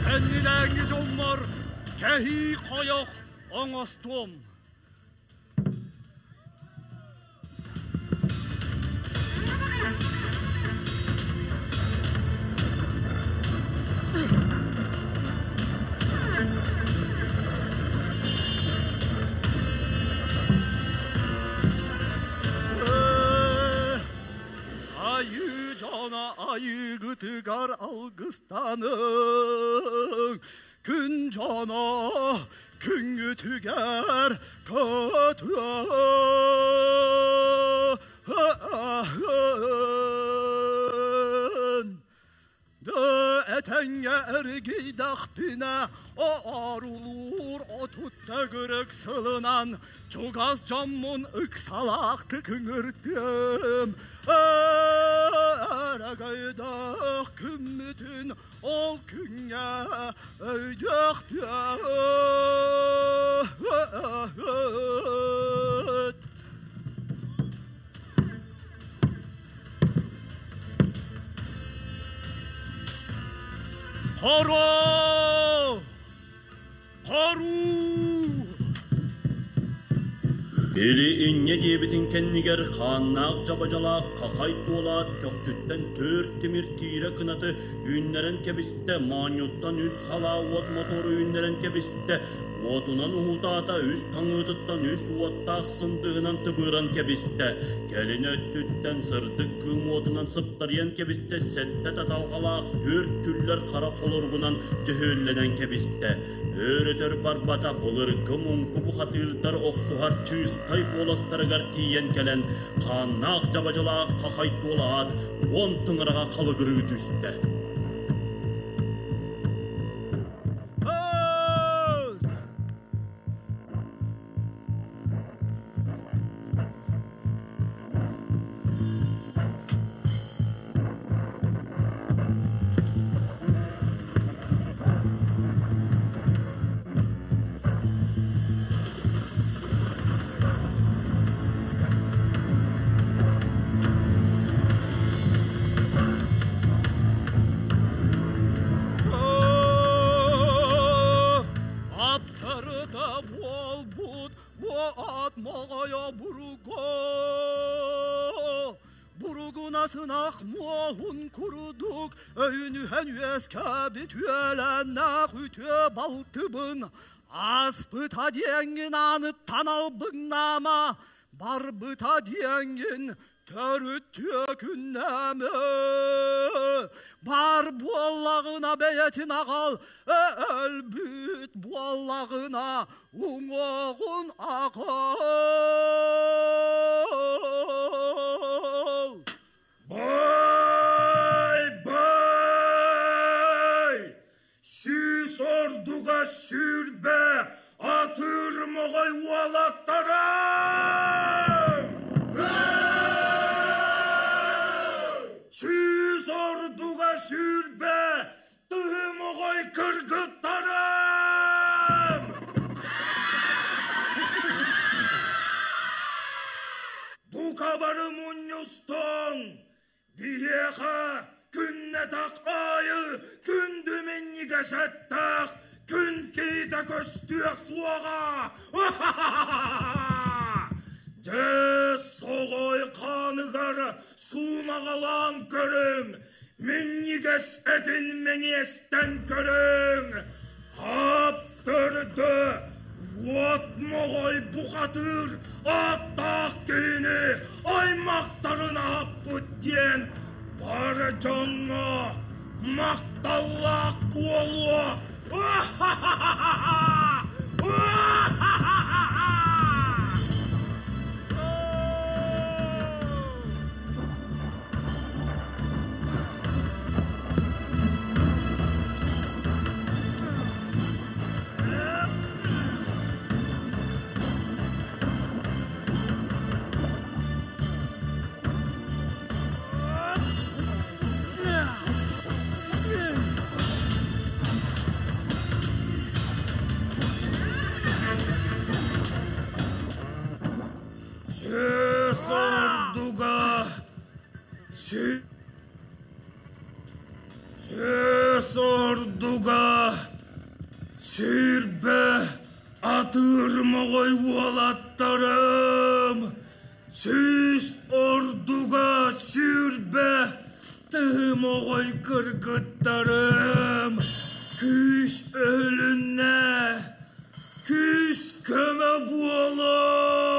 Кэннилээҥҥи дьоммор кэһии хойох оҥостуом. Айыы дьоно айыыгытыгар алгыстаныҥ, күн дьоно күҥҥүтүгэр көтүөҥ. Этэҥҥэ эргийдэхпинэ, оорулуур отут төгүрүк сылынан чугас дьоммун ыксалаахтык ыҥыртым. Өрөгөйдөөх күммүтүн ол күҥҥэ өйдүөхпүт. Хоро! Хоруу! Били инньэ диэбитин кэннигэр хааннаах дьабадьалаах хахай туолаат көхсүттэн түөрт тимир тиирэ кынаты үүннэрэн кэбистэ, моонньуттан үс салаа уот мотору үүннэрэн кэбистэ, уотунан уһутаата, үс таҥыытыттан үс уоттаах сындыһынан тыбыыран кэбистэ, кэлин өттүттэн сырдык кыым уотунан сыптарыйан кэбистэ, сэттэ таталҕалаах түөрт түллэр хара холоругунан дьөһүөллэнэн кэбистэ. Өр-өтөр барбата былыргы муҥку бухатыырдар охсуһар чыыстай буолактарыгар тиийэн кэлэн, хааннаах дьабадьылаах хахай туолаат, уон тыҥыраҕа халыгырыы түстэ. моҕой обургу Буругунасынах муоһун курдук өйүнүһэн үөскээбит үөлэннээх үтүө балтыбын ааспыта диэҥҥин ааныттан албыҥнаама, барбыта диэҥҥин төрүт түөкүннээмэ. Бар буоллаҕына бэйэтин аҕал, өлбүт буоллаҕына уҥуоҕун аҕал. Бай, бай! Сүүс ордуга сүүрбэ атыыр моҕой уолаттара! Сүүс ордуга сүүрбэ тыһы моҕой кыргыттарым! Бука бары мунньустуҥ! Биһиэхэ күннэтэх аайы күндү минньигэс эттээх күн киһитэ көстүө суоҕа! Дьэ, соҕой хааныгар суумаҕалаан көрүҥ, минньигэс этин мэҥиэстэн көрүҥ! Ап төрдө уот моҕой бухатыыр ааттаах киһини аймахтарын аһаппыт диэн бар дьоҥҥо махталлаах буолуо. Сөөс ордуга Сөөс ордуга сүүрбэ атыыр моҕой уолаттарым сүүс ордуга сүүрбэ тыһы моҕой кыргыттарым күүс өһүлүннэ күүс көмө буолуҥ.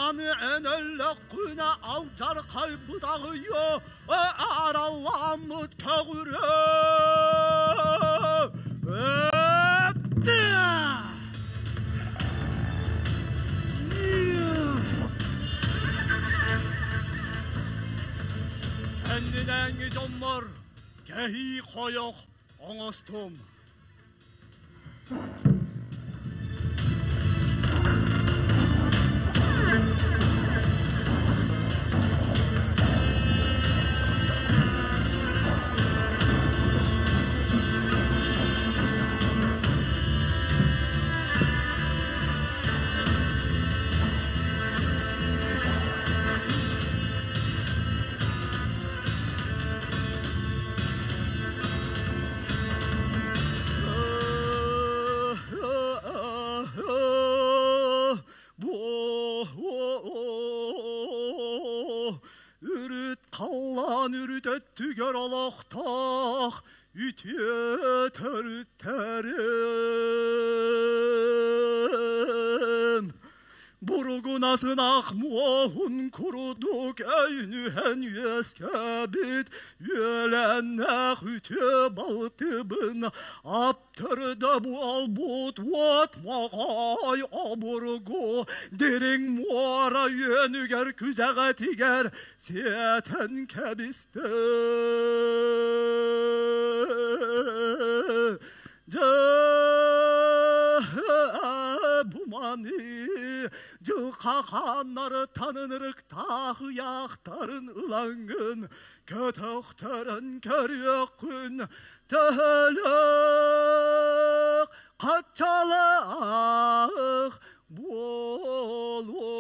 Аны эн өллөххүнэ алдьархайбыт аҕыйыа, аралламмыт көҕүрүө. Кэннинээҥҥи дьоннор кэһии хойох оҥостум. Үрүт халлаан үрүт өттүгэр олохтоох үтүө төрүттэрим. Буругунас ынах муоһун курдук өйүнүһэн үөскээбит үөлэннээх үтүө балтыбын аптырда буолбут уот моҕой обургу дириҥ муора үөнүгэр күзэҕэтигэр сиэтэн кэбистим. Дьэ бу маны дьылҕа-хааннарыттан ынырыктаах ыйаахтарын ылаҥҥын көтөхтөрөн көрүөххүн төһөлөөх хаччалаах буолуой.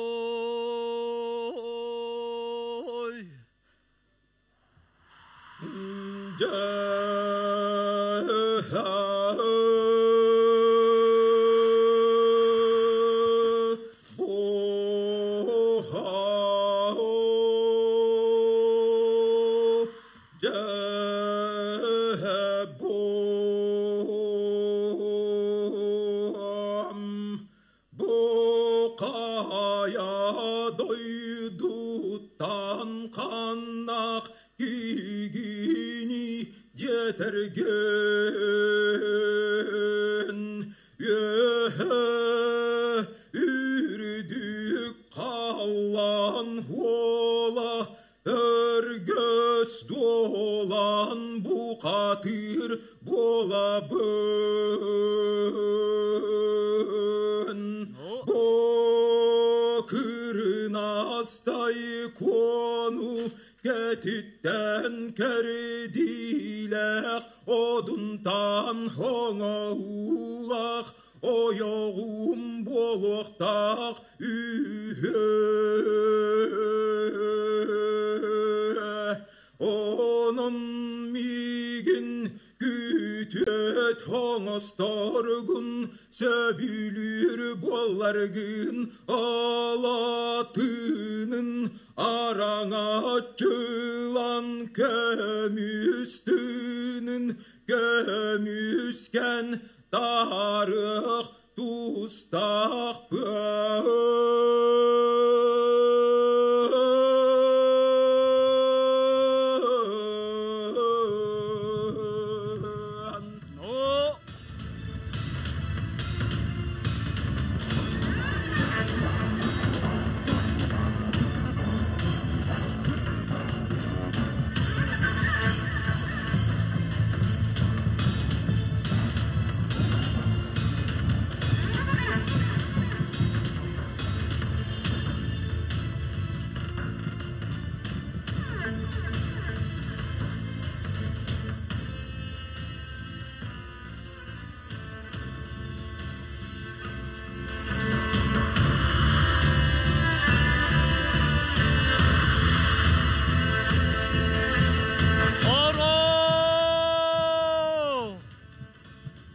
Бу хайа дойдуттан ханнах кигини диэтэргин үөһэ үрдүк халлаан уола өргөс дуолан бухатыыр буолабын. Бу кырынастай куону кэтиттэн кэрдиилээх одунтан хоҥоуулаах ойоҕум буолуохтаах үһү. Онон миигин күтүөт оҥосторгун сөбүлүүр буолларгын алатыынын араҥаччылан көмүс тыынын көмүскэн таарыах тустаахпын. Хоро!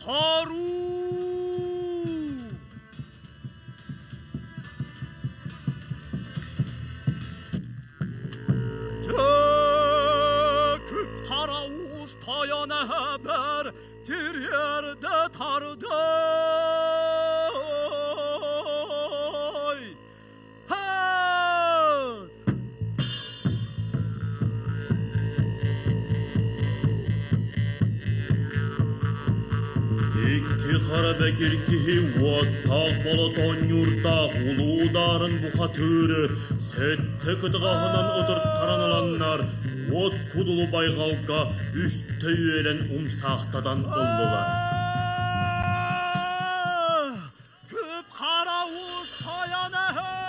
Хоруу! Чөкүп хара уус тойон эһэбэр тириэрдэ тардый. Һэт! Икки хара бэкир киһи уоттаах болот оонньуурдаах улуударын бухатыыры сэттэ кытыҕаһынан ытыртаран ыланнар уот кудулу байҕалга үстэ үөлэн умсаахтатан ыллылар. Күп хара уус тойон эһэм!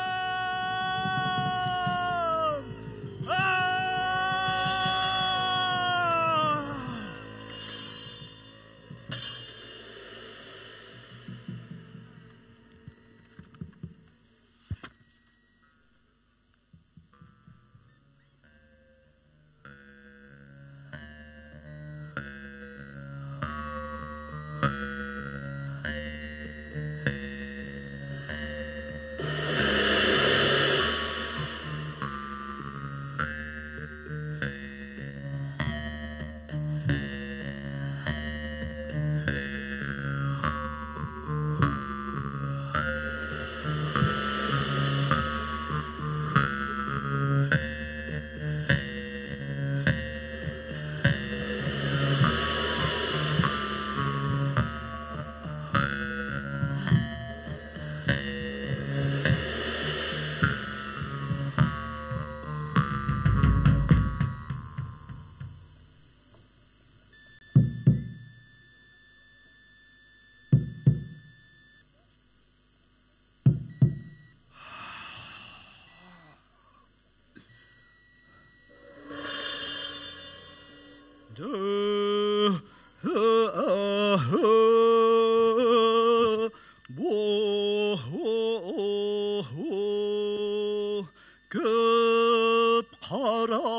Көп қара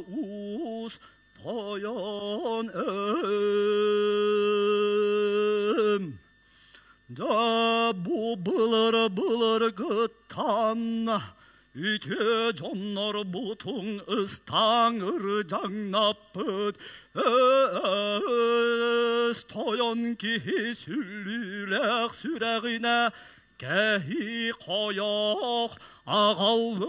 уыз тойон өм. Да бу былыр былыргыттан үтө дьоннор бутуҥ ыстаҥ ырдьаҥнаппыт өс тойон киһи сүллүүлээх сүрэҕинэ кэһии хойох аҕаллым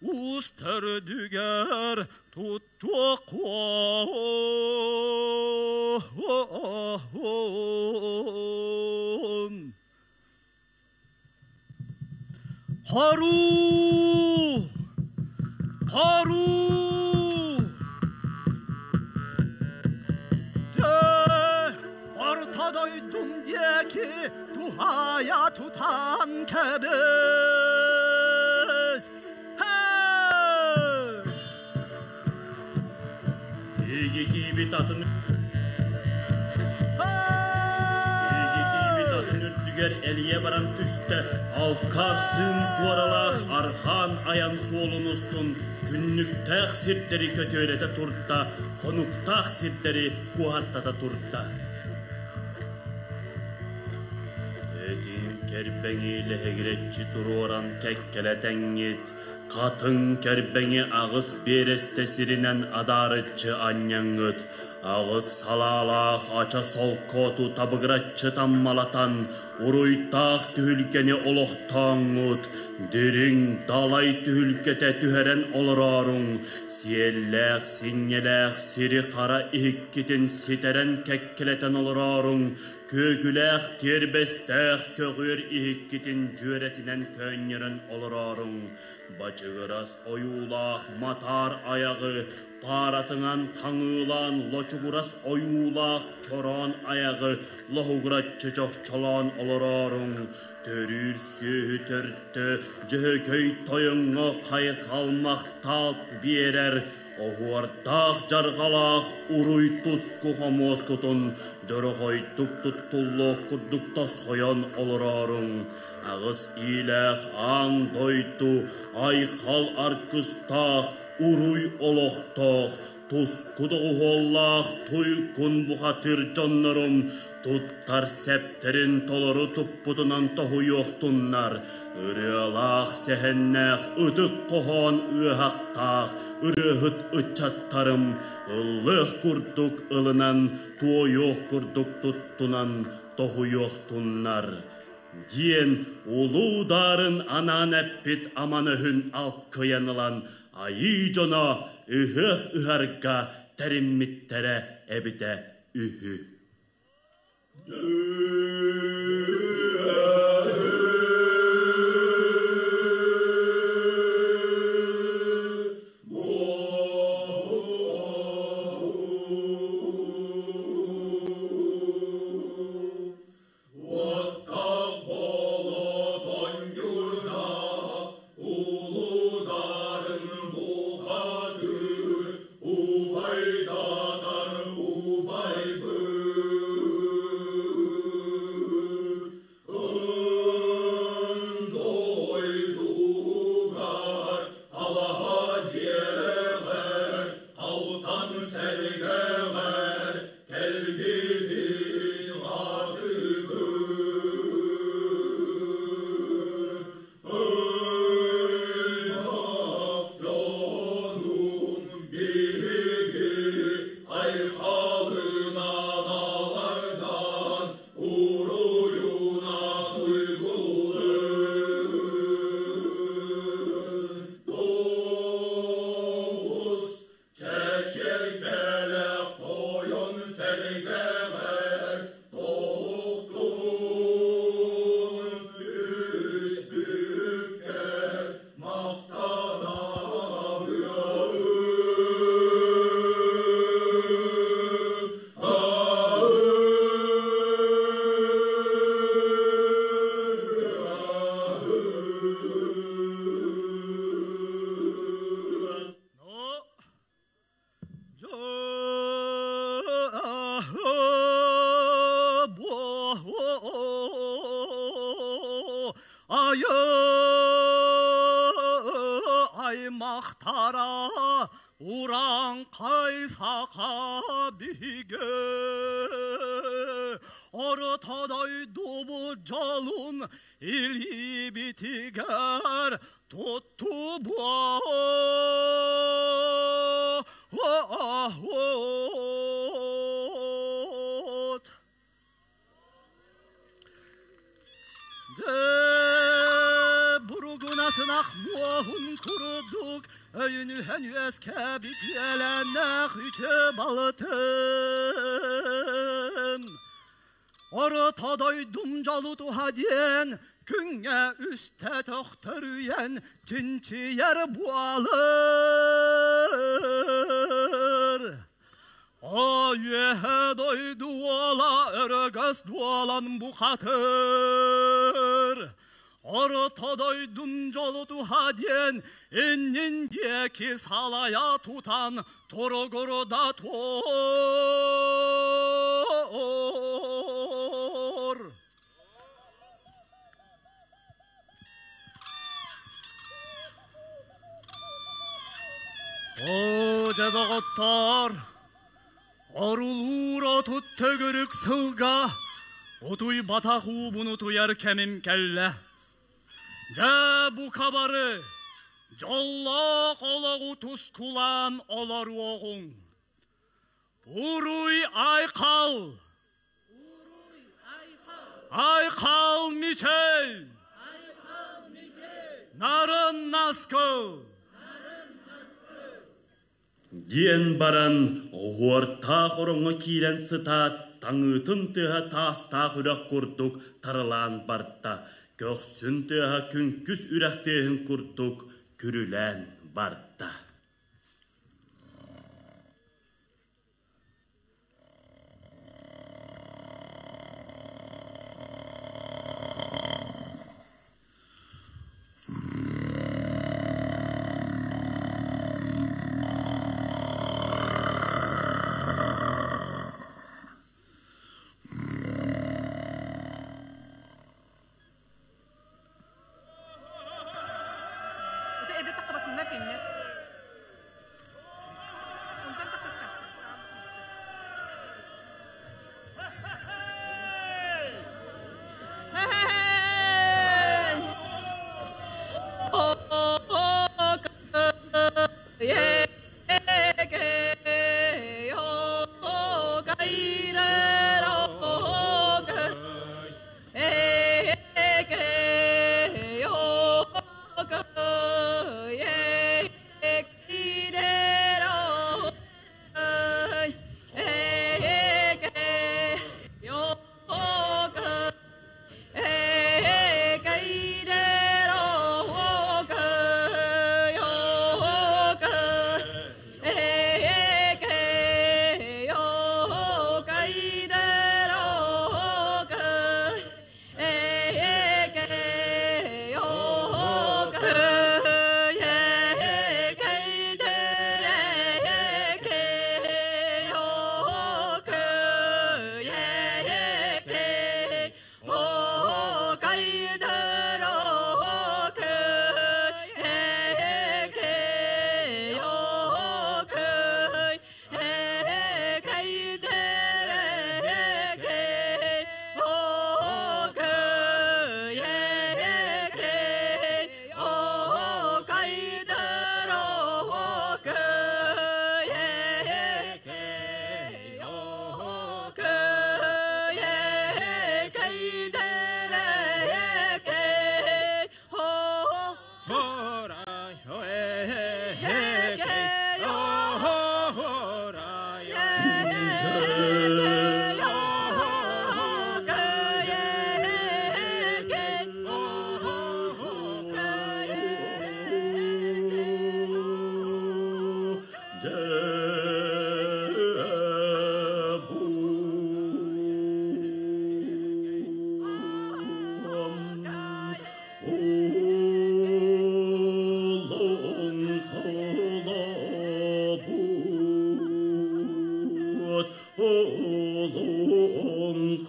уус төрдүгэр туттуох Харуу! Харуу! Дьэ, орто дойдум диэки туһаайа тутан кэбис! Эйги киибит атын Эйги киибит атын үрдүгэр элийэ баран түстэ. Алкаар сыым туоралаах арҕаан айан суолун устун күннүктээх сирдэри көтүөрэтэ турда, хонуктаах сирдэри куоһартата турда. Этин кэрбэҥи лэһигирэччи туруоран кэккэлэтэҥҥит, Хатыҥ кэрбэҥи аҕыс биэрэстэ сиринэн адаарыччы анньаҥҥыт, аҕыс салаалаах ача солкуоту табыгыраччы таммалатан, уруйтаах түһүлгэни олохтооҥҥут, дириҥ далай түһүлгэтэ түһэрэн олорооруҥ, сиэллээх синньэлээх сири хара иһиккитин ситэрэн кэккэлэтэн олорооруҥ, Күөгүлээх тиэрбэстээх көҕүөр иһиккитин дьүөрэтинэн көөнньөрөн олорооруҥ, бачыгырас ойуулаах матаар айаҕы пааратынан хаҥыылаан лочугурас ойуулаах чороон айаҕы лоһугураччы чохчолоон олорооруҥ, төрүүр сүөһү төртө Дьөһөгөй тойоҥҥо хайҕал махтаал биэрэр Оһуордаах дьарҕалаах уруй туску хомуоскутун дьороҕойдук туттуллуох курдук тосхойон олорооруҥ, аҕыс иилээх аан дойду айхал аргыстаах уруй олохтоох туску доҕуһуоллаах туйгун бухатыыр дьоннорум туттар сэптэрин толору туппутунан тоһуйуохтуннар, ырыалаах сэһэннээх ытык хоһоон ыаһахтаах ырыаһыт ыччаттарым ыллыах курдук ылынан, туойуох курдук туттунан тоһуйуохтуннар диэн улуу даарын анаан эппит аман өһүн алкыйан ылан айыы дьоно ыһыах ыһарга тэриммиттэрэ эбитэ үһү. Убайдадар убайбыт. Айы аймақтара Ураңқай сақа биге Ортадай дубу жалун Илибитигер тутту буот. Буругунасынах муохун курдук Өйүнүһэн үөскэбит үөлэннэх үтө балытым. Ортадойдум жалутуха диэн күҥҥэ үстэ төхтөрүйэн чинчийэр буолар. Ойүөһэ дойду уола өрөгөс дуолан бухатыр. Ортадойдум жолутуха диэн иннин диэки салая тутан туругурда тур. О дьэ, орулуур отут төгүрүк сылга утуйбатах уубун утуйар кэмим кэллэ. Дьэ, бу кабары дьоллоох олоҕу тускулаан олоруоҕуҥ. Уруй айхал! Айхал Мичел! Нарын наскыл! Диэн баран, оһуортаах ороҥҥо киирэн сытаат, таҥыытын тыаһа таастаах үрэх курдук таралаан барда, көхсүн тыаһа күҥкүс үрэх тыаһын курдук күрүлээн барда.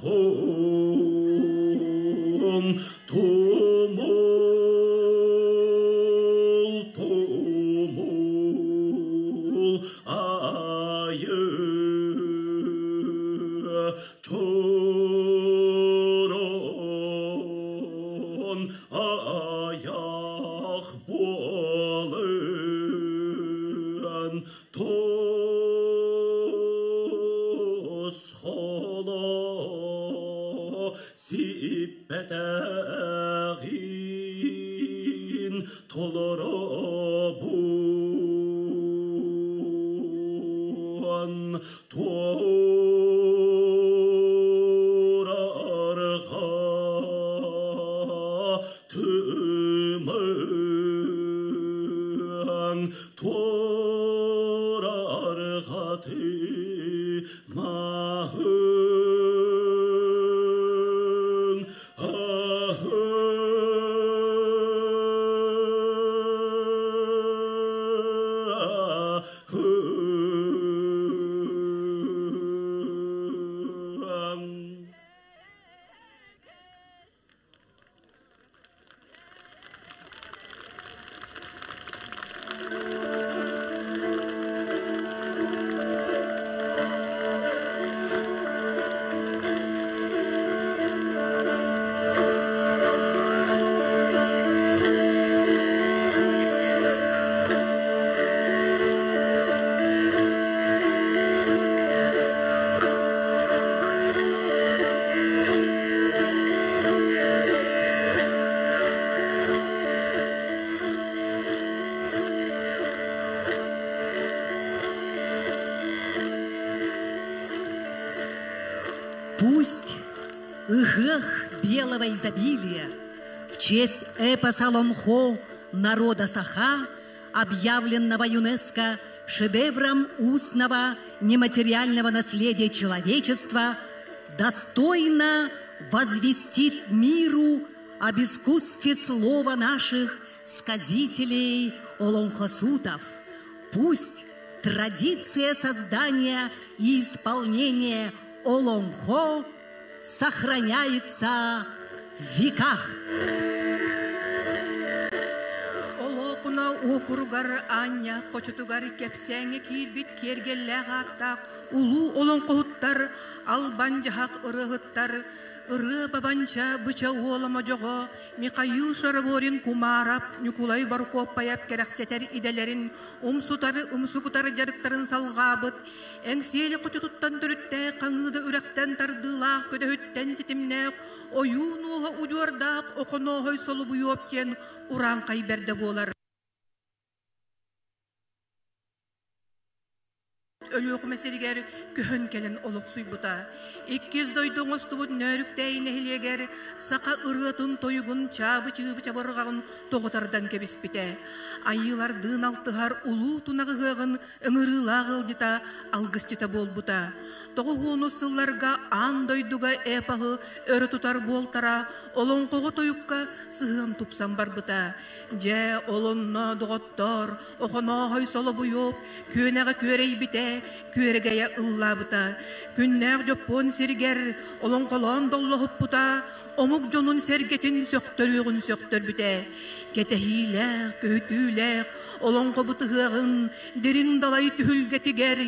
Олоҥхом тумула. Аяқ буолан тосхоло сиппэтэҕин толоробун туорарга тымаҥ туорарга тымаһыҥ Пусть ыһыах белого изобилия в честь эпоса Лонхо народа Саха, объявленного ЮНЕСКО шедевром устного нематериального наследия человечества, достойно возвестит миру об искусстве слова наших сказителей Олонхосутов. Пусть традиция создания и исполнения Олонхо сохраняется в веках. Олоокуна уокуругар аанньа хочотугар кэпсээҥҥэ киирбит киэргэллээх ааттаах улуу олоҥхоһуттар, албан дьаһах ырыаһыттар, ырыа бабанча быча уола модьоҕо Михаил Шараборин Кумаарап, Ньукулай Борукуоппайап кэрэхсэтэр идэлэрин умсутар умсугутар дьарыктарын салҕаабыт, Эҥсиэли хочотуттан төрүттээх хаҥыыда үрэхтэн тардыылаах көдөһүттэн ситимнээх ойуун уоһа удьуордаах Охонооһой Солубуйуоп диэн урааҥхай бэрдэ буолар. Өлүөхүмэ сиригэр көһөн кэлэн олохсуйбута. Иккис дойду оҥостубут Нөөрүктээйи нэһилиэгэр саха ырыатын-тойугун чаабы-чыыбы чабырҕаҕын тоҕо тардан кэбиспитэ. Айыылардыын алтыһар улуу тунах ыһыаҕын ыҥырыылаах ыалдьыта, алгысчыта буолбута. Тоҕуһуону сылларга аан дойдуга эпоһы өрө тутар буолтара олоҥхоҕо тойукка сыһыан тупсан барбыта. Дьэ, олонно, доҕоттоор, Охонооһой Солобуйуоп күөнэҕэ күөрэйбитэ, күөрэгэйэ ыллаабыта. Күннээх Дьоппуон сиригэр олоҥхолоон доллоһуппута, омук дьонун сэргэтин сөхтөрүөҕүн сөхтөрбүтэ. Кэтэһиилээх, көһүтүүлээх олоҥхобут ыһыаҕын дириҥ далай түһүлгэтигэр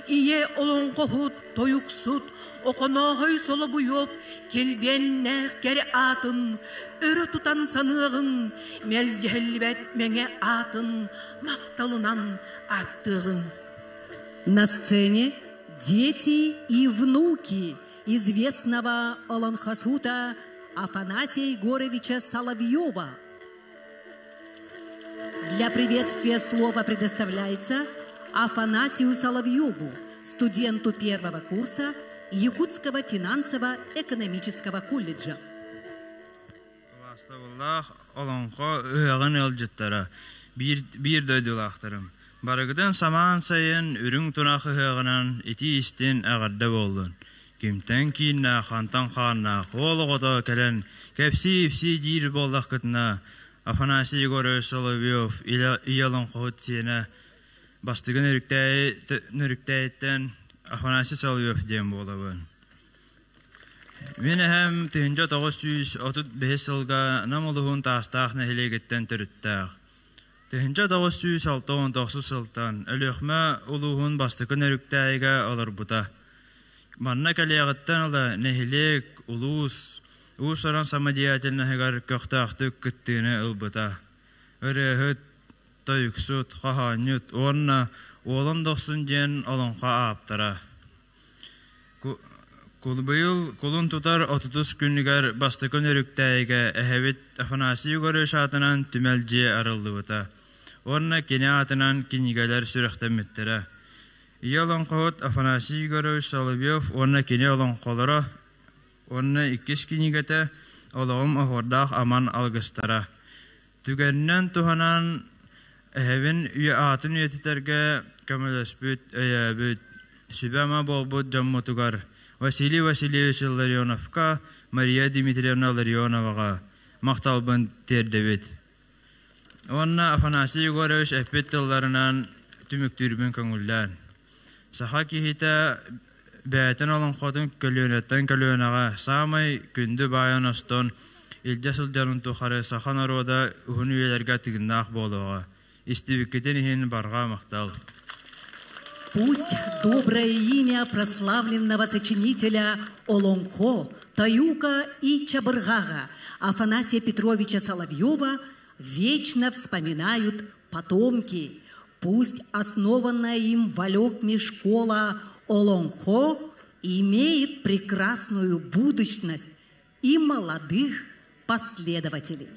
ийэ олоҥхоһут, тойуксут Охонооһой Солобуйуоп килбиэннээх кэрэ аатын өрө тутан саныаҕыҥ, мэлдьэһиллибэт мэҥэ аатын махталынан ааттыаҕыҥ. На сцене дети и внуки известного Олонхасута Афанасия Егоровича Соловьева. Для приветствия слово предоставляется Афанасию Соловьеву, студенту первого курса Якутского финансово-экономического колледжа. Убаастабыллаах олоҥхо ыһыаҕын ыалдьыттара, биир, биир дойдулаахтарым, барыгытын самаан сайын үрүҥ тунах ыһыаҕынан итии-истин эҕэрдэ буоллун! Кимтэн кииннээх, хантан хааннаах уол оҕото кэлэн кэпсии-ипсии диир буоллаххытына, Афанасий Егорович Соловьев ийэ олоҥхоһут сиэнэ бастыгы Нөрүктээйиттэн Афанасий Соловьев диэн буолабын. Мин эһэм 1935 сылга Нам улуһун Таастаах нэһилиэгиттэн төрүттээх. 1969 сылтан Өлүөхүмэ улууһун бастакы Нөрүктээйигэ олорбута. Манна кэлиэҕиттэн ыла нэһилиэк, улуус, Уус-уран самодеятельноһыгар көхтөөхтүк кыттыыны ылбыта. Ырыаһыт, тойуксут, хоһоонньут уонна Уолан Дохсун диэн олоҥхо ааптара. Быйыл кулун тутар отутус күнүгэр бастакы Нөрүктээйигэ эһэбит Афанасий Егорович аатынан түмэл дьиэ арыллыбыта уонна кини аатынан кинигэлэр сүрэхтэммиттэрэ. Ийэ олоҥхоһут Афанасий Егорович Соловьев уонна кини олоҥхолоро уонна иккис кинигэтэ «Олоҕум оһуордаах аман алгыстара». Түгэнинэн туһанан эһэбин аатын үйэтитэргэ көмөлөспүт, өйөөбүт, сүбэ-ама буолбут дьоммутугар Василий Васильевич Илларионовка, Мария Дмитриевна Ларионоваҕа махталбын тиэрдэбит. Уонна Афанасий Егорович эппит тылларынан түмүктүүрбүн көҥүллээн. Саха киһитэ бэйэтин олоҥхотун көлүөнэттэн көлүөнэҕэ саамай күндү баайын остон илдьэ сылдьарын тухары саха норуота уһун үйэлэргэ тыыннаах буолуоҕа. Истибиккитин иһин барҕа махтал. Пусть доброе имя прославленного сочинителя Олонхо, Таюка и Чабыргага Афанасия Петровича Соловьева вечно вспоминают потомки. Пусть основанная им в Алекме школа Олонхо имеет прекрасную будущность и молодых последователей.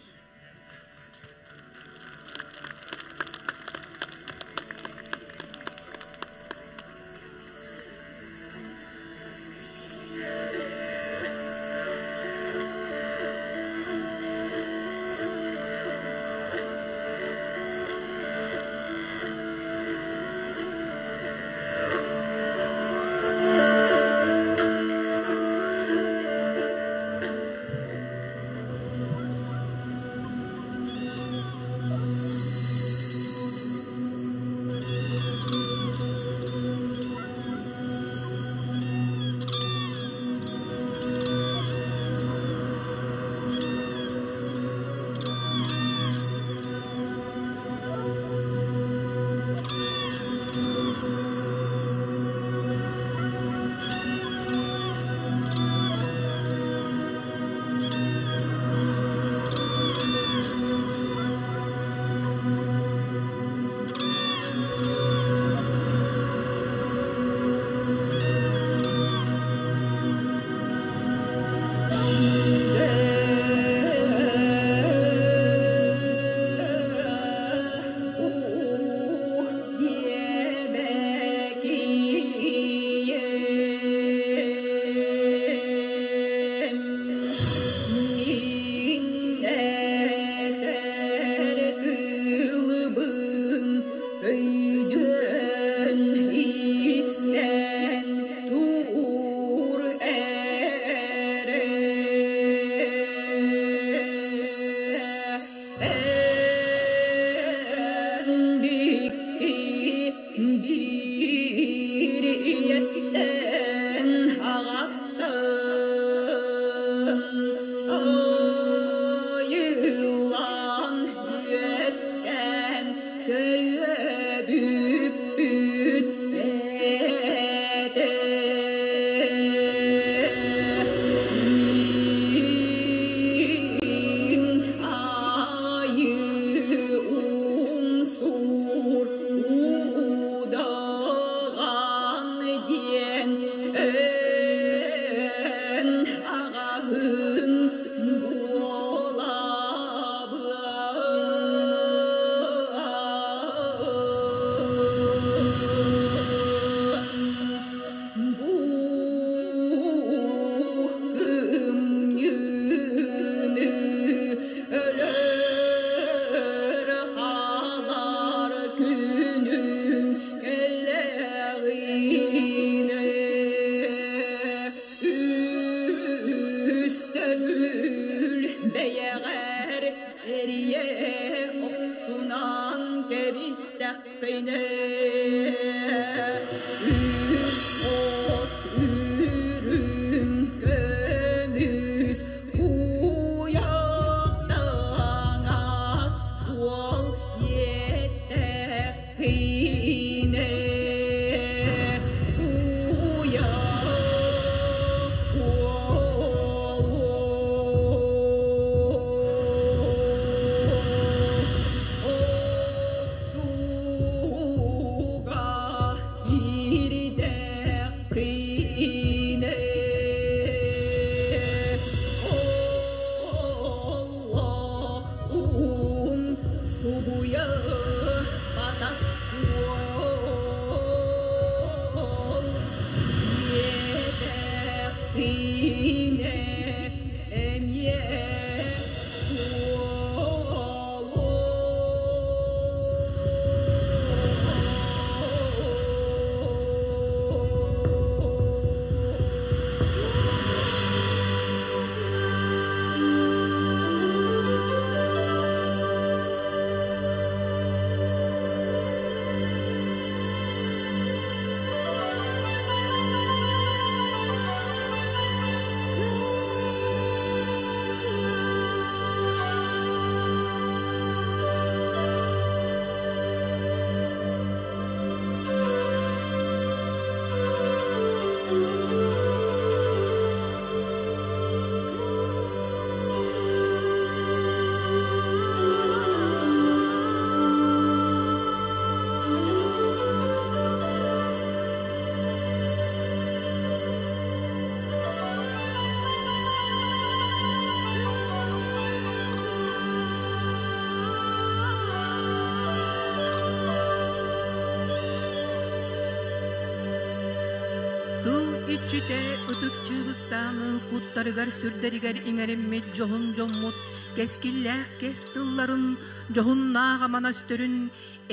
иччитэ ытык Чыыбыстааны куттарыгар-сүрдэригэр иҥэриммит дьоһун дьоммут кэскиллээх кэс тылларын, дьоһуннаах аман өстөрүн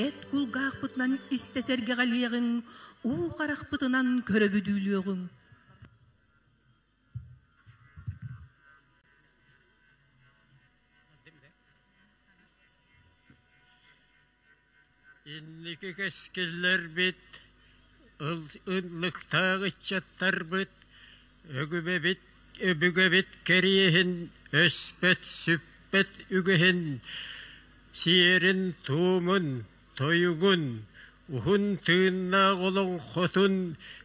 эт кулгаахпытынан истэ сэргэҕэлиэҕиҥ, уу харахпытынан көрө бүдүүлүөҕүҥ. Инники кэскиллэрбит, ыллыктаах ыччаттарбыт, өгүбэбит, өбүгэбит кэриэһин өспөт, сүппэт үгэһин, сиэрин-туомун, тойугун, уһун тыыннаах олоҥхотун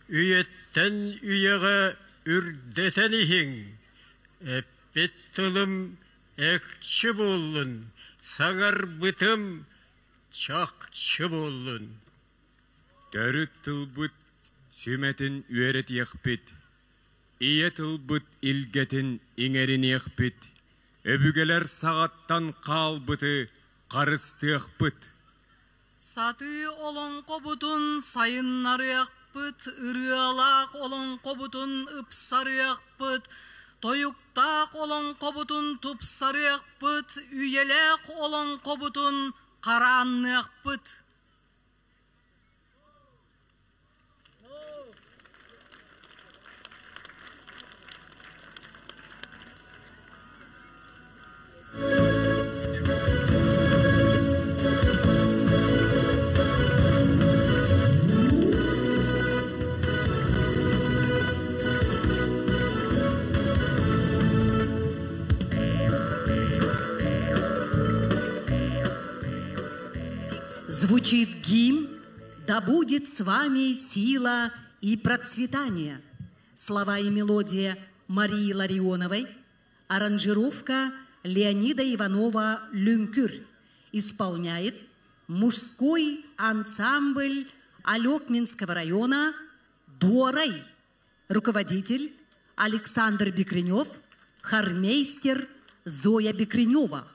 үйэттэн үйэҕэ үрдэтэн иһиҥ. Эппит тылым экчи буоллун, саҥарбытым чахчы буоллун. Төрүт тылбыт сүмэтин үөрэтиэхпит, ийэ тылбыт илгэтин иҥэриниэхпит, өбүгэлэр саҕаттан хаалбыты харыстыахпыт. Сатыы олоҥхобутун сайыннарыахпыт, ырыалаах олоҥхобутун ыпсарыахпыт, тойуктаах олоҥхобутун тупсарыахпыт, үйэлээх олоҥхобутун хараанныахпыт. Звучит гимн «Да будет с вами сила и процветание». Слова и мелодия Марии Ларионовой, аранжировка Леонида Иванова «Люнкюр». Исполняет мужской ансамбль Алекминского района «Дуорай». Руководитель Александр Бекренев, хормейстер Зоя Бекренева.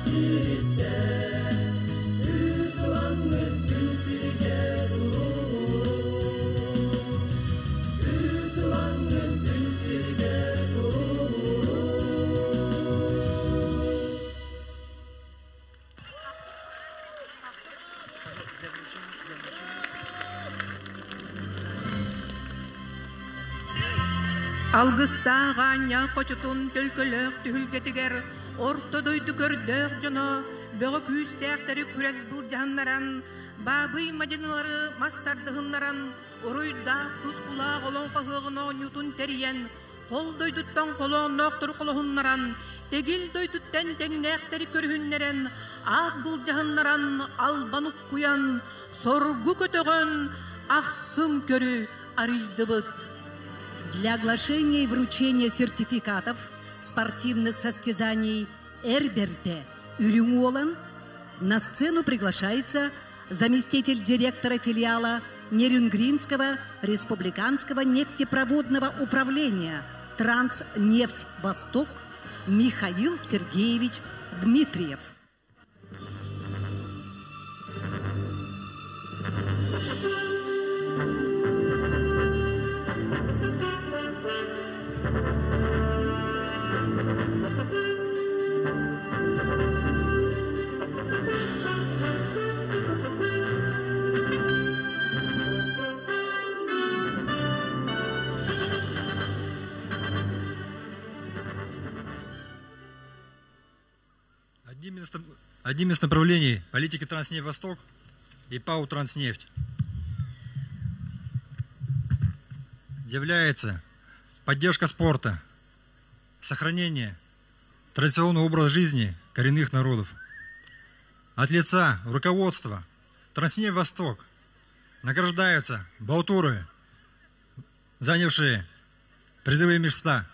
сириттэн Үс ылаҥҥыт күн сиригэр туругуруҥ Үс ылаҥҥыт күн сиригэр туругуруҥ Алгыстаах аанньа хочотун төлкөлөөх түһүлгэтигэр орто дойду көрдөөх дьоно бөҕө күүстээхтэри күрэс былдьаһыннаран, баабый мадьынылары мас тардыһыннаран, уруйдаах тускулаах олоҥхо ыһыаҕын оонньуутун тэрийэн, Хол дойдуттан холоонноохтору холоһуннаран, тэгил дойдуттан тэҥнээхтэри көрүһүннэрэн, аат былдьаһыннаран, албан уккуйан, соргу көтөҕөн, ахсым көрү арыйдыбыт. Для оглашения и вручения сертификатов спортивных состязаний Эрберте Үрүҥ Уолан на сцену приглашается заместитель директора филиала Нерюнгринского республиканского нефтепроводного управления «Транснефть Восток» Михаил Сергеевич Дмитриев. Одним из направлений политики «Транснефть Восток» и ПАО «Транснефть» является поддержка спорта, сохранение традиционного образа жизни коренных народов. От лица руководства «Транснефть Восток» награждаются балтуры, занявшие призовые места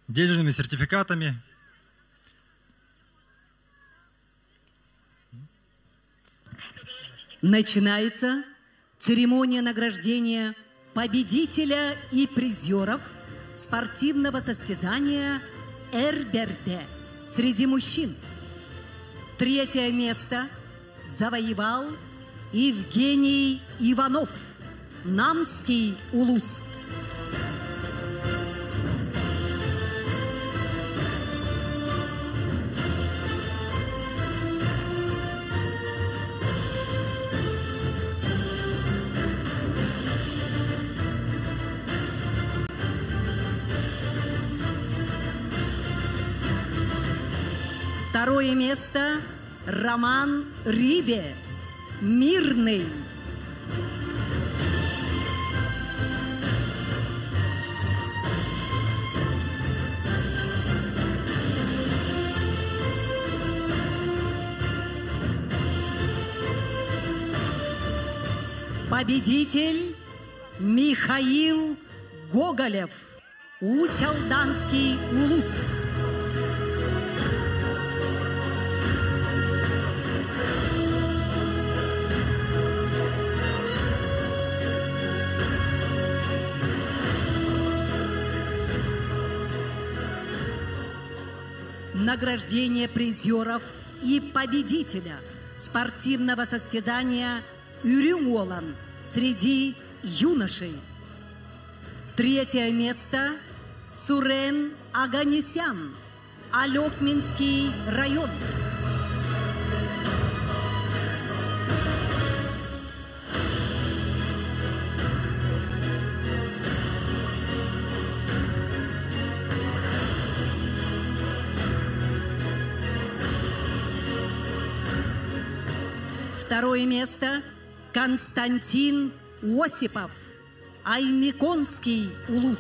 денежными сертификатами. Начинается церемония награждения победителя и призеров спортивного состязания РБРТ среди мужчин. Третье место завоевал Евгений Иванов, Намский Улус. Второе место Роман Риве, Мирный. Победитель Михаил Гоголев, Усть-Алданский улус. Награждение призеров и победителя спортивного состязания Үрүҥ Уолан среди юношей. Третье место Сурен Аганесян, Алекминский район. Второе место Константин Осипов, Аймиконский улус.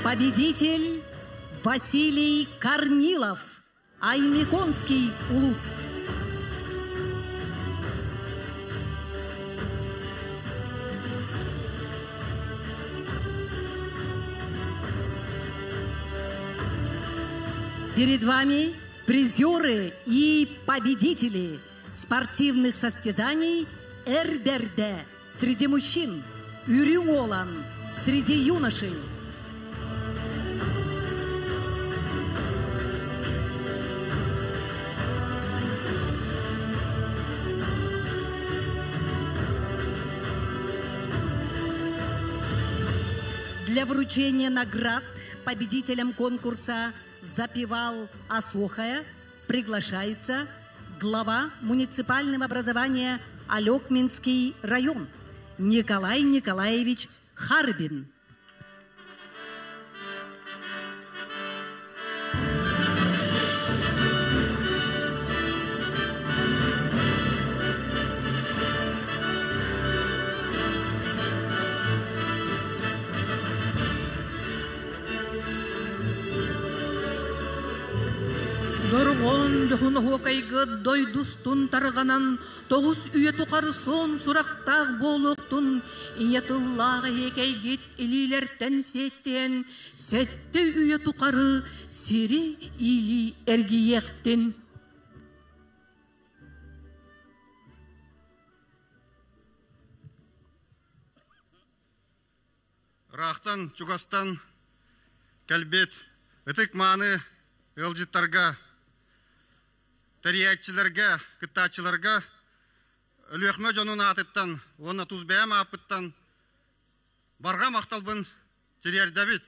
Победитель Василий Корнилов, Аймиконский улус. Перед вами призеры и победители спортивных состязаний РБРД среди мужчин, Үрүҥ среди юношей. Для вручения наград победителям конкурса «Запевал Осохая» приглашается глава муниципального образования Алекминский район Николай Николаевич Харбин. Дорҕоон дьоһун оһуокайга дойдустун тарҕанан, тоҕус үйэ тухары суон сурахтаах буолуохтун, ийэ тыллаах эһиэкэйгит илиилэртэн сиэттиэн, сэттэ үйэ тухары сири иилии эргийиэхтин. Ыраахтан, чугастан кэлбит ытык-мааны ыалдьыттарга, тэрийээччилэргэ, кыттааччыларга Өлүөхүмэ дьонун аатыттан уонна тус бэйэм ааппыттан барҕа махталбын тириэрдэбит.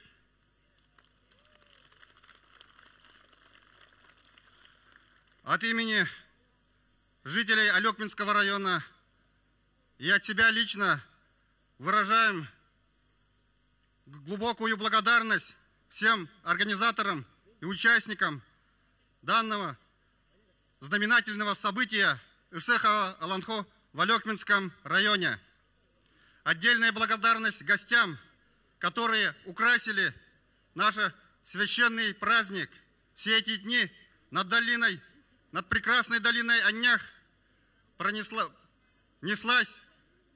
От имени жителей Алекминского района и от себя лично выражаем глубокую благодарность всем организаторам и участникам данного знаменательного события Исехова Аланхо в Алекминском районе. Отдельная благодарность гостям, которые украсили наш священный праздник. Все эти дни над долиной, над прекрасной долиной Аннях пронесла, неслась,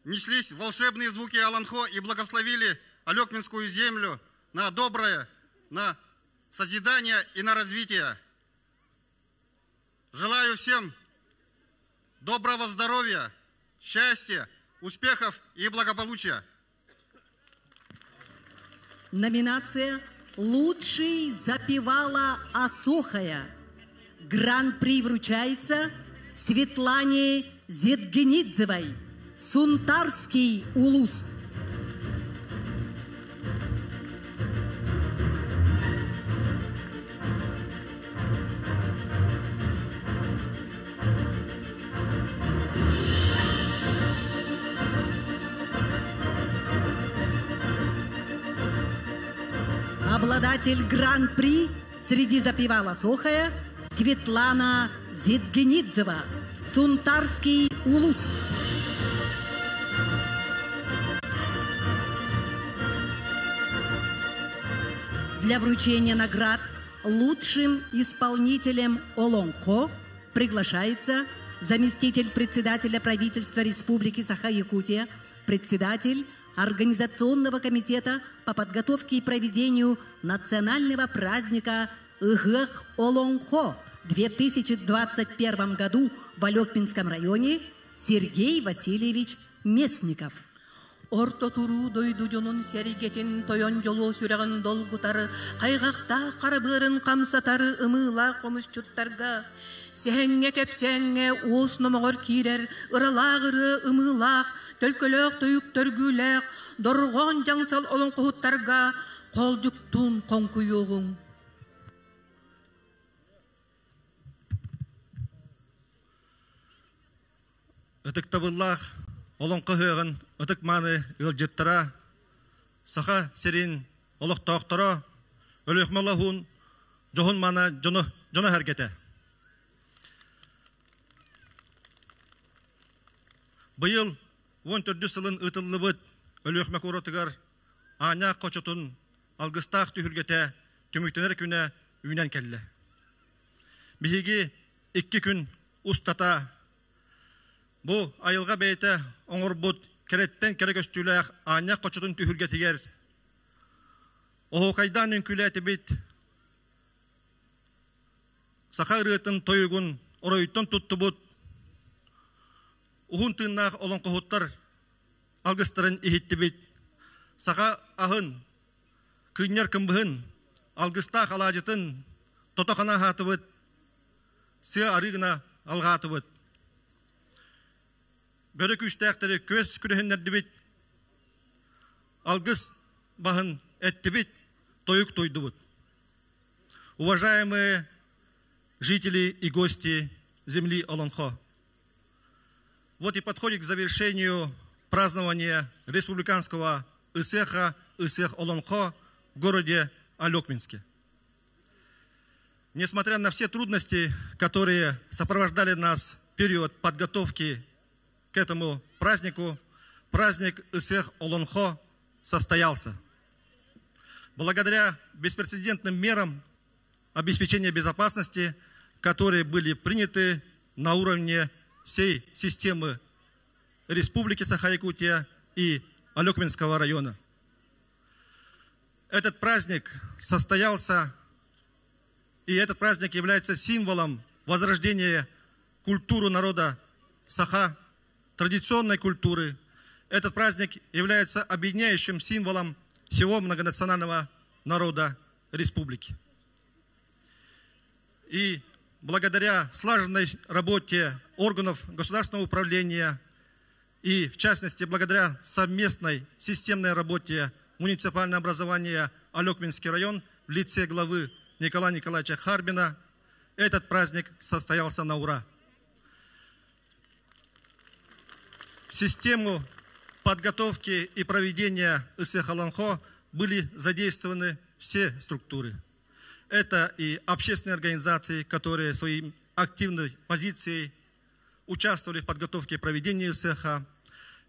неслись волшебные звуки Аланхо и благословили Алекминскую землю на доброе, на созидание и на развитие. Желаю всем доброго здоровья, счастья, успехов и благополучия. Номинация «Лучший запевала Асохая». Гран-при вручается Светлане Зедгенидзевой, Сунтарский улус. Обладатель Гран-при среди запевала Сохая Светлана Зедгенидзева, Сунтарский улус. Для вручения наград лучшим исполнителем Олонхо приглашается заместитель председателя правительства Республики Саха-Якутия, председатель Организационного комитета по подготовке и проведению национального праздника Ыһыах Олонхо в 2021 году в Алекминском районе Сергей Васильевич Местников. Орто туруу дойду дьонун сэргэтин тойон дьолуо сүрэҕин долгутар, хайҕахтаах хара быарын хамсатар ымыылаах хомусчуттарга, сэһэҥҥэ кэпсээҥҥэ уос номоҕор киирэр ыралаах ырыа ымыылаах, төлкөлөөх тойук төргүүлээх, дорҕоон дьаҥсал олоҥхоһуттарга хоолдьуктуун хоҥкуйуоҕуҥ. Ытыктабыллаах олоҥхо ыһыаҕын ытык-мааны ыалдьыттара, Саха сирин олохтоохторо, Өлүөхүмэ олоһун дьоһун-мааны дьоно, дьоно-сэргэтэ. Быйыл 14 сылын ыытыллыбыт Өлүөхүмэ куоратыгар Аанньаах хочотун алгыстаах түһүлгэтэ түмүктэнэр күнэ үүнэн кэллэ. Биһиги икки күн устата бу айылҕа бэйэтэ оҥорбут кэрэттэн кэрэ көстүүлээх Аанньаах хочотун түһүлгэтигэр оһуокайдаан үҥкүүлээтибит. Саха ырыатын тойугун оройуттан туттубут уһун тыыннаах олоҥхоһуттар алгыстарын иһиттибит. Саха аһын, кыынньар кымбыһын, алгыстаах алаадьытын тото-хана аһаатыбыт, сыа арыы гына алҕаатыбыт. Бөрө күүстээхтэри күөс күрэһиннэрдибит, алгыс баһын эттибит, тойук туйдубут. Уважаемые жители и гости земли Олонхо, вот и подходит к завершению празднование республиканского Ысеха, Ысех Олонхо в городе Алекминске. Несмотря на все трудности, которые сопровождали нас в период подготовки к этому празднику, праздник Ысех Олонхо состоялся. Благодаря беспрецедентным мерам обеспечения безопасности, которые были приняты на уровне всей системы Республики Саха-Якутия и Алекминского района. Этот праздник состоялся, и этот праздник является символом возрождения культуры народа Саха, традиционной культуры. Этот праздник является объединяющим символом всего многонационального народа республики. И благодаря слаженной работе органов государственного управления и, в частности, благодаря совместной системной работе муниципального образования Алекминский район в лице главы Николая Николаевича Харбина, этот праздник состоялся на ура. Систему подготовки и проведения Ысыах были задействованы все структуры. Это и общественные организации, которые своей активной позицией участвовали в подготовке и проведении Ысыаха.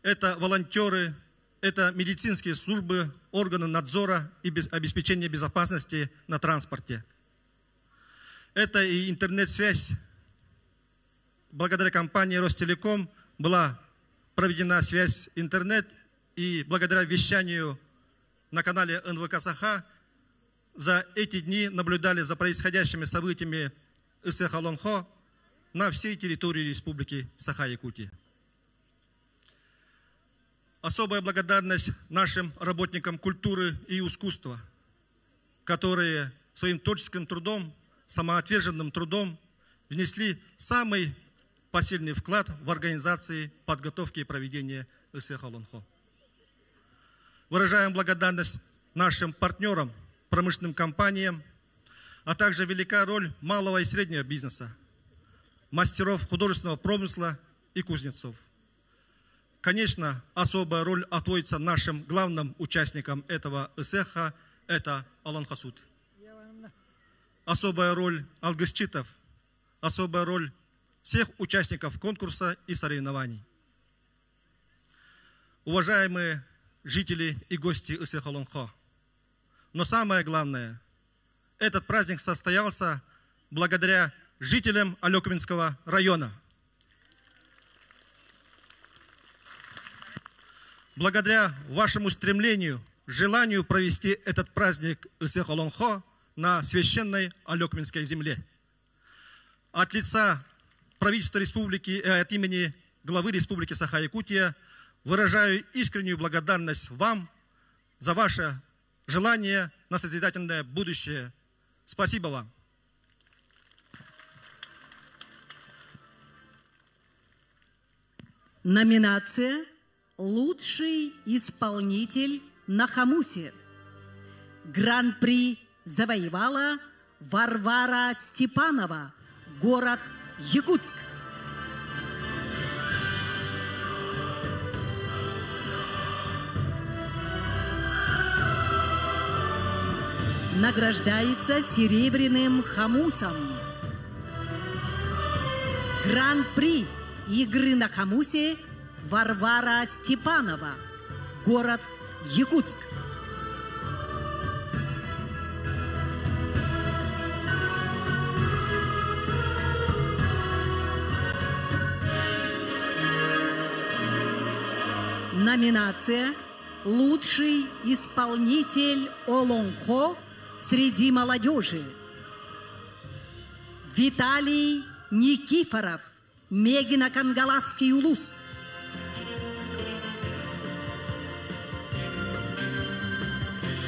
Это волонтеры, это медицинские службы, органы надзора и обеспечения безопасности на транспорте. Это и интернет-связь. Благодаря компании Ростелеком была проведена связь интернет, и благодаря вещанию на канале НВК Саха за эти дни наблюдали за происходящими событиями Ысыах Олонхо на всей территории Республики Саха-Якутия. Особая благодарность нашим работникам культуры и искусства, которые своим творческим трудом, самоотверженным трудом внесли самый посильный вклад в организации подготовки и проведения Ысыах Олонхо. Выражаем благодарность нашим партнерам, промышленным компаниям, а также велика роль малого и среднего бизнеса, мастеров художественного промысла и кузнецов. Конечно, особая роль отводится нашим главным участникам этого Ысыаха, это Олонхосут. Особая роль алгысчитов, особая роль всех участников конкурса и соревнований. Уважаемые жители и гости Ысыах Олонхо, но самое главное, этот праздник состоялся благодаря жителям Алекминского района. Благодаря вашему стремлению, желанию провести этот праздник Ысыах Олонхо на священной Алекминской земле. От лица правительства республики, от имени главы Республики Саха-Якутия выражаю искреннюю благодарность вам за ваше желание на созидательное будущее. Спасибо вам. Номинация «Лучший исполнитель на хомусе». Гран-при завоевала Варвара Степанова, город Якутск. Награждается серебряным хомусом. Гран-при игры на хомусе Варвара Степанова, город Якутск. Номинация «Лучший исполнитель Олонхо среди молодежи». Виталий Никифоров, Мегино-Кангаласский улус.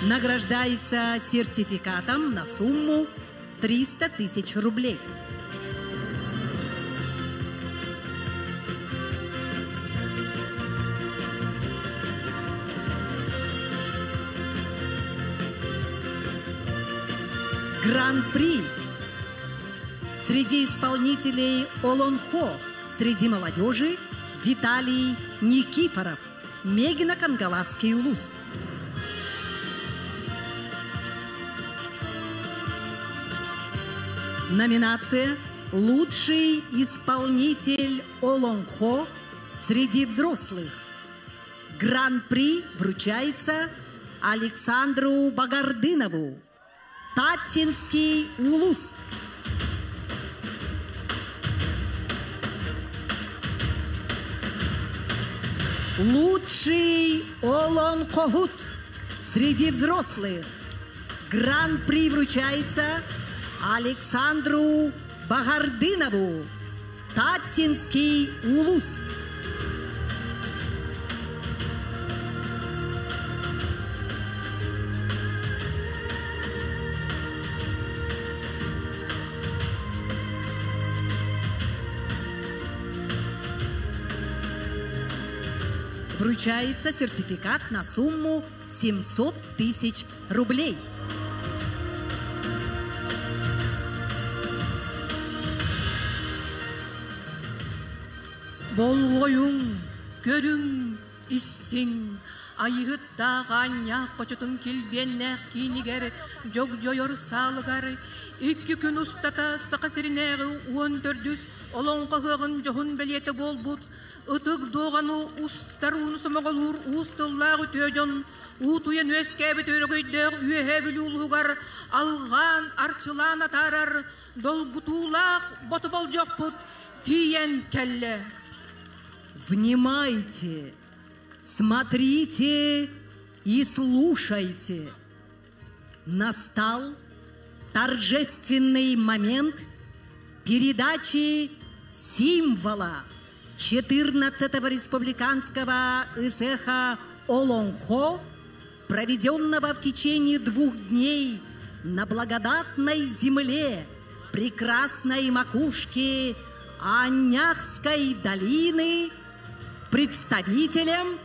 Награждается сертификатом на сумму 300 тысяч рублей. Гран-при среди исполнителей Олонхо, среди молодежи Виталий Никифоров, Мегино-Кангаласский улус. Номинация «Лучший исполнитель Олонхо среди взрослых». Гран-при вручается Александру Багардынову. Таттинский улус. Лучший Олонхохут среди взрослых. Гран-при вручается Александру Багардынову. Таттинский улус. Вручается сертификат на сумму 700 тысяч рублей. Болҕойуҥ, көрүҥ, истиҥ, Айыһыттаах аанньаах хочотун килбиэннээх киинигэр дьогдьойор саалыгар икки күн устата Саха сиринээҕи 14-үс Олоҥхо ыһыаҕын дьоһун бэлиэтэ буолбут Ытык Дуоҕаны устар ууну сомоҕолуур уус тыллаах үтүө дьон уутуйан үөскээбит өрөгөйдөөх Үөһээ Бүлүү улууһугар алҕаан, арчылаан атаарар долгутуулаах боту болдьохпут тиийэн кэллэ. Внимайте, смотрите и слушайте. Настал торжественный момент передачи символа 14-го республиканского исеха Олонхо, проведенного в течение двух дней на благодатной земле прекрасной макушки Аняхской долины представителям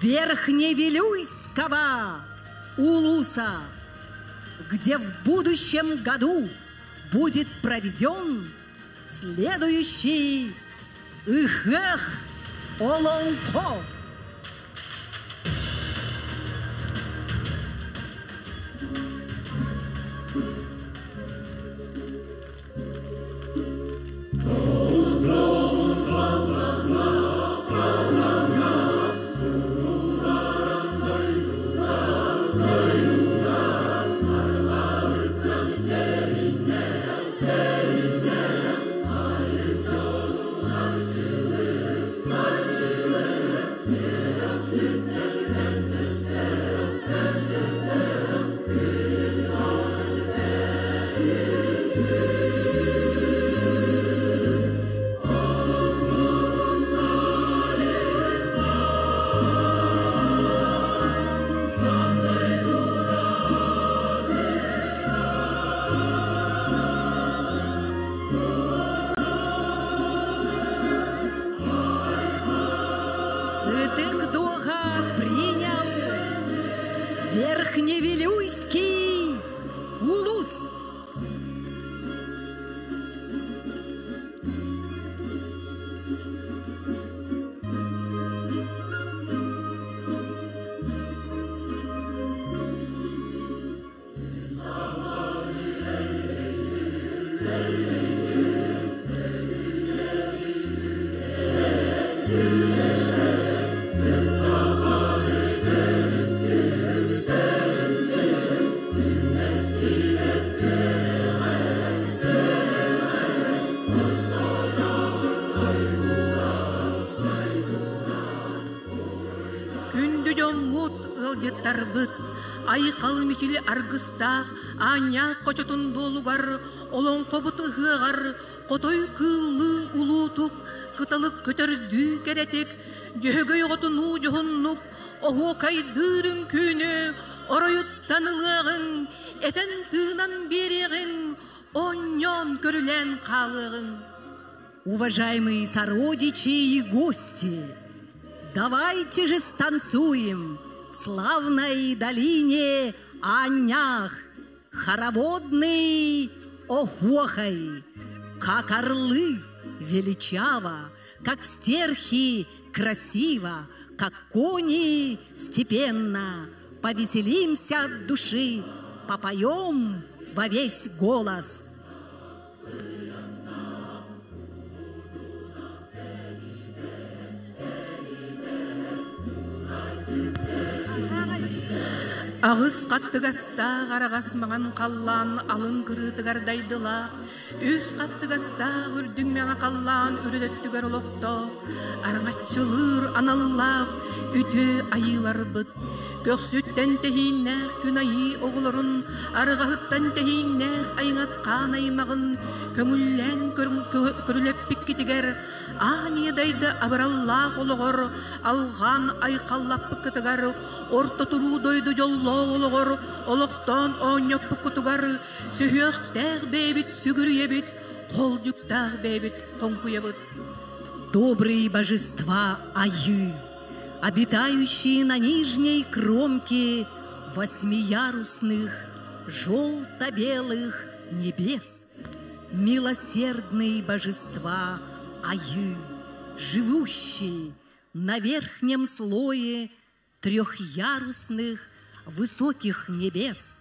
Верхневилюйского улуса, где в будущем году будет проведен следующий Ыхэх Олонхо. Ытык Дуоҕа принял Верхневилюйский улус. Күндү дьоммут, ыалдьыттарбыт, Айхал мичили аргыстаах аанньаах хочотун дуолугар, олоҥхобут ыһыаҕар хотой кыыллыы улуутук, кыталык көтөрдүү кэрэтик, дьөһөгөй оҕотунуу дьоһуннук, оһуокайдыыр үҥкүүнү оройуттан ылыаҕыҥ, этэн-тыынан биэриэҕиҥ, оонньоон көрүлээн хаалыаҕыҥ. Уважаемые сородичи и гости, давайте же станцуем в славной долине Анях хороводный охохой, как орлы величаво, как стерхи красиво, как кони степенно. Повеселимся от души, попоем во весь голос. Аҕыс хаттыгастаах араҕас маҥан халлаан алын кырыытыгар дайдылаах, үс хаттыгастаах үрдүҥ мэҥэ халлаан үрүт өттүгэр олохтоох, араҥаччылыыр аналлаах үтүө айыыларбыт Көхсүттэн тэһииннээх күн айыы оҕолорун, арҕаһыттан тэһииннээх айыҥат хаан аймаҕын көҥүллээн көрүлэппиккитигэр, аан ийэ дайды абыраллаах олоҕор алҕаан айхаллаппыккытыгар, орто туруу дойду дьоллоох олоҕор олохтоон оонньоппуккутугар сүһүөхтээх бэйэбит сүгүрүйэбит, холдьуктаах бэйэбит хоҥкуйабыт. Добрые божества Айы, обитающие на нижней кромке восьмиярусных желто-белых небес, милосердные божества Айы, живущие на верхнем слое трехярусных высоких небес,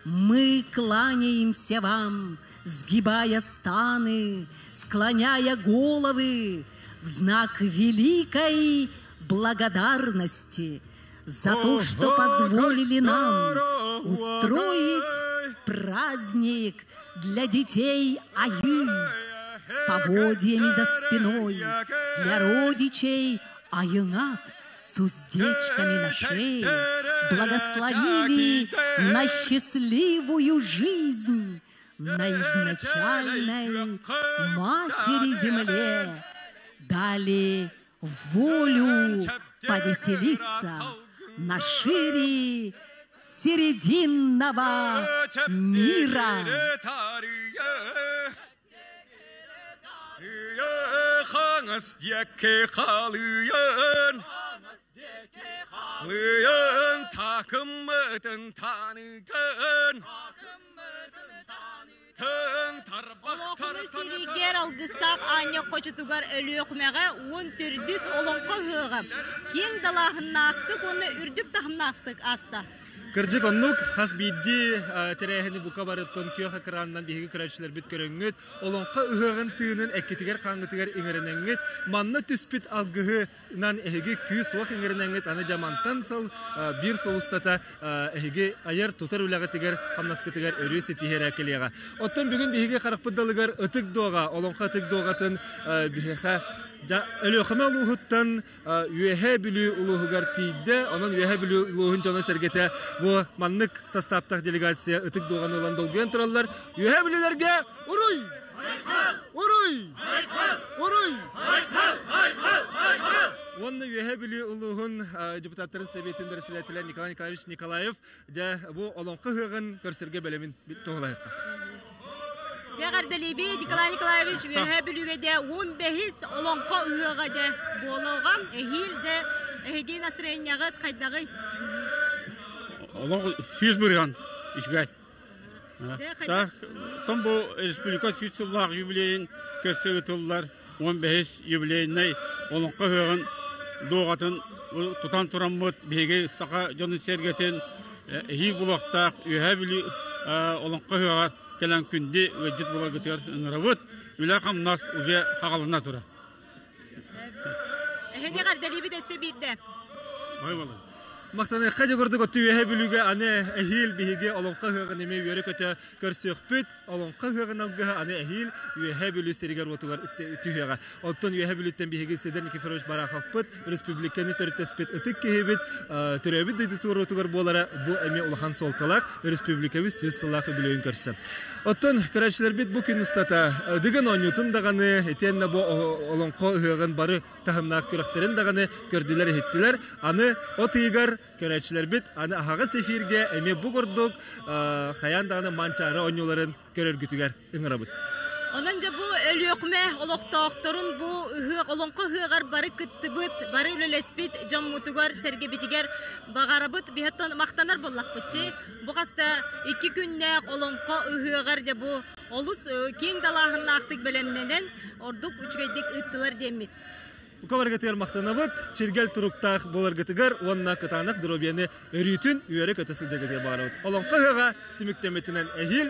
мы кланяемся вам, сгибая станы, склоняя головы в знак великой благодарности за то, что позволили нам устроить праздник для детей Аю с поводьями за спиной, для родичей Аюнат с уздечками на шее, благословили на счастливую жизнь на изначальной матери земле, дали волю повеселиться на шире серединного мира. Хаҥас диэки халыйан, Лыйын такыммытын таныгын, Олоҥхону сиригэр алгыстаах аанньа хочотугар Өлүөхүмэҕэ уон төрдүс олоҥхо ыһыаҕа киэҥ далааһыннаахтык уонна үрдүк таһымнаахтык ааста. Кырдьык оннук хас биирдии тэрээһини бука барыттан күөх экранынан биһиги көрөөччүлэрбит көрөҥҥүт, олоҥхо ыһыаҕын тыынын эккитигэр-хааҥҥытыгар иҥэринэҥҥит, манна түспүт алгыһынан эһиги күүс-уох иҥэринэҥҥит аны дьамантан сыл биир сыл устата эһиги айар-тутар үлэҕитигэр, хамнаскытыгар өрүү ситиһэрэ кэлиэҕэ. Оттон бүгүн биһиги харахпыт далыгар Ытык Дуоҕа, олоҥхо Ытык Дуоҕатын биһиэхэ Өлүөхүмэ улууһуттан Үөһээ Бүлүү улууһугар тиийдэ. Онон Үөһээ Бүлүү улууһун дьоно-сэргэтэ бу маннык састааптаах делегация ытык дуоҕаны ылан долгуйан тураллар. Үөһээ Бүлүүлэргэ уруй! Уруй! Уруй! Уонна Үөһээ Бүлүү улууһун депутаттарын сэбиэтин бэрэссэдээтэлэ Николай Николаевич Николаев дьэ бу олоҥхо ыһыаҕын көрсөргө бэлэмин туһулайыахха. Эҕэрдэлиибит Николай Николаевич Үөһээ Бүлүүгэ дьэ уон бэһис олоҥхо ыһыаҕа дьэ буолуоҕа. Эһиил дьэ эһиги настроениеҕыт хайдаҕый? Олох 100% үчүгэй. Так, том бу республика 100 сыллаах юбилейин көрсө ыытыллар 15 юбилейнай олоҥхо ыһыаҕын дуоҕатын тутан тураммыт биһиги саха дьонун сэргэтин эһиил булуохтаах Үөһээ Бүлүү олоҥхо ыһыаҕар кэлэн күндү ыалдьыт буоларгытыгар ыҥырабыт. Үлэ-хамнас уже хаҕалана турар. Эһиги эҕэрдэлиибит өссө биирдэ. Ой, болай. Махтаныахха дьэ курдук отту үөһэ бүлүүгэ аны эһиил биһиги олоҥхо ыһыаҕын эмиэ үөрэ-көтө көрсүөхпүт. Олоҥхо ыһыаҕын алгыһа аны эһиил Үөһэ Бүлүү сиригэр-уотугар түһүөҕэ. Оттон Үөһэ Бүлүүттэн биһиги Сидор Никифорович Бараховпыт, республиканы төрүттэспит ытык киһибит, төрөөбүт дойдутугар уотугар буолара бу эмиэ улахан суолталаах республикабыт 100 сыллаах үбүлүөйүн көрсө. Оттон көрөөччүлэрбит бу күн устата Дыгын оонньуутун даҕаны, итиэннэ бу олоҥхо ыһыаҕын бары таһымнаах күрэхтэрин даҕаны көрдүлэр-иһиттилэр. Аны от ыйыгар көрөөччүлэрбит аны аһаҕас эфиргэ эмиэ бу курдук хайаан даҕаны Манчаары оонньууларын көрөргүтүгэр ыҥырабыт. Онон дьэ бу Өлүөхүмэ олохтоохторун бу ыһыах олоҥхо ыһыаҕар бары кыттыбыт, бары үлэлэспит дьоммутугар, сэргэбитигэр баҕарабыт биһэттон махтанар буоллахпытчы. Бу хаста икки күннээх олоҥхо ыһыаҕар дьэ бу олус киэҥ далааһыннаахтык бэлэмнэнэн ордук үчүгэйдик ыыттылар диэммит. Бука барыгытыгар махтанабыт, чиргэл туруктаах буоларгытыгар уонна кытаанах доруобуйаны өрүүтүн үөрэ-көтө сылдьаргытыгар баҕарабыт. Олоҥхо ыһыаҕа түмүктэммитинэн эһиил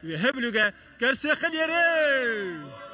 Үөһэ Бүлүүгэ көрсүөххэ диэри!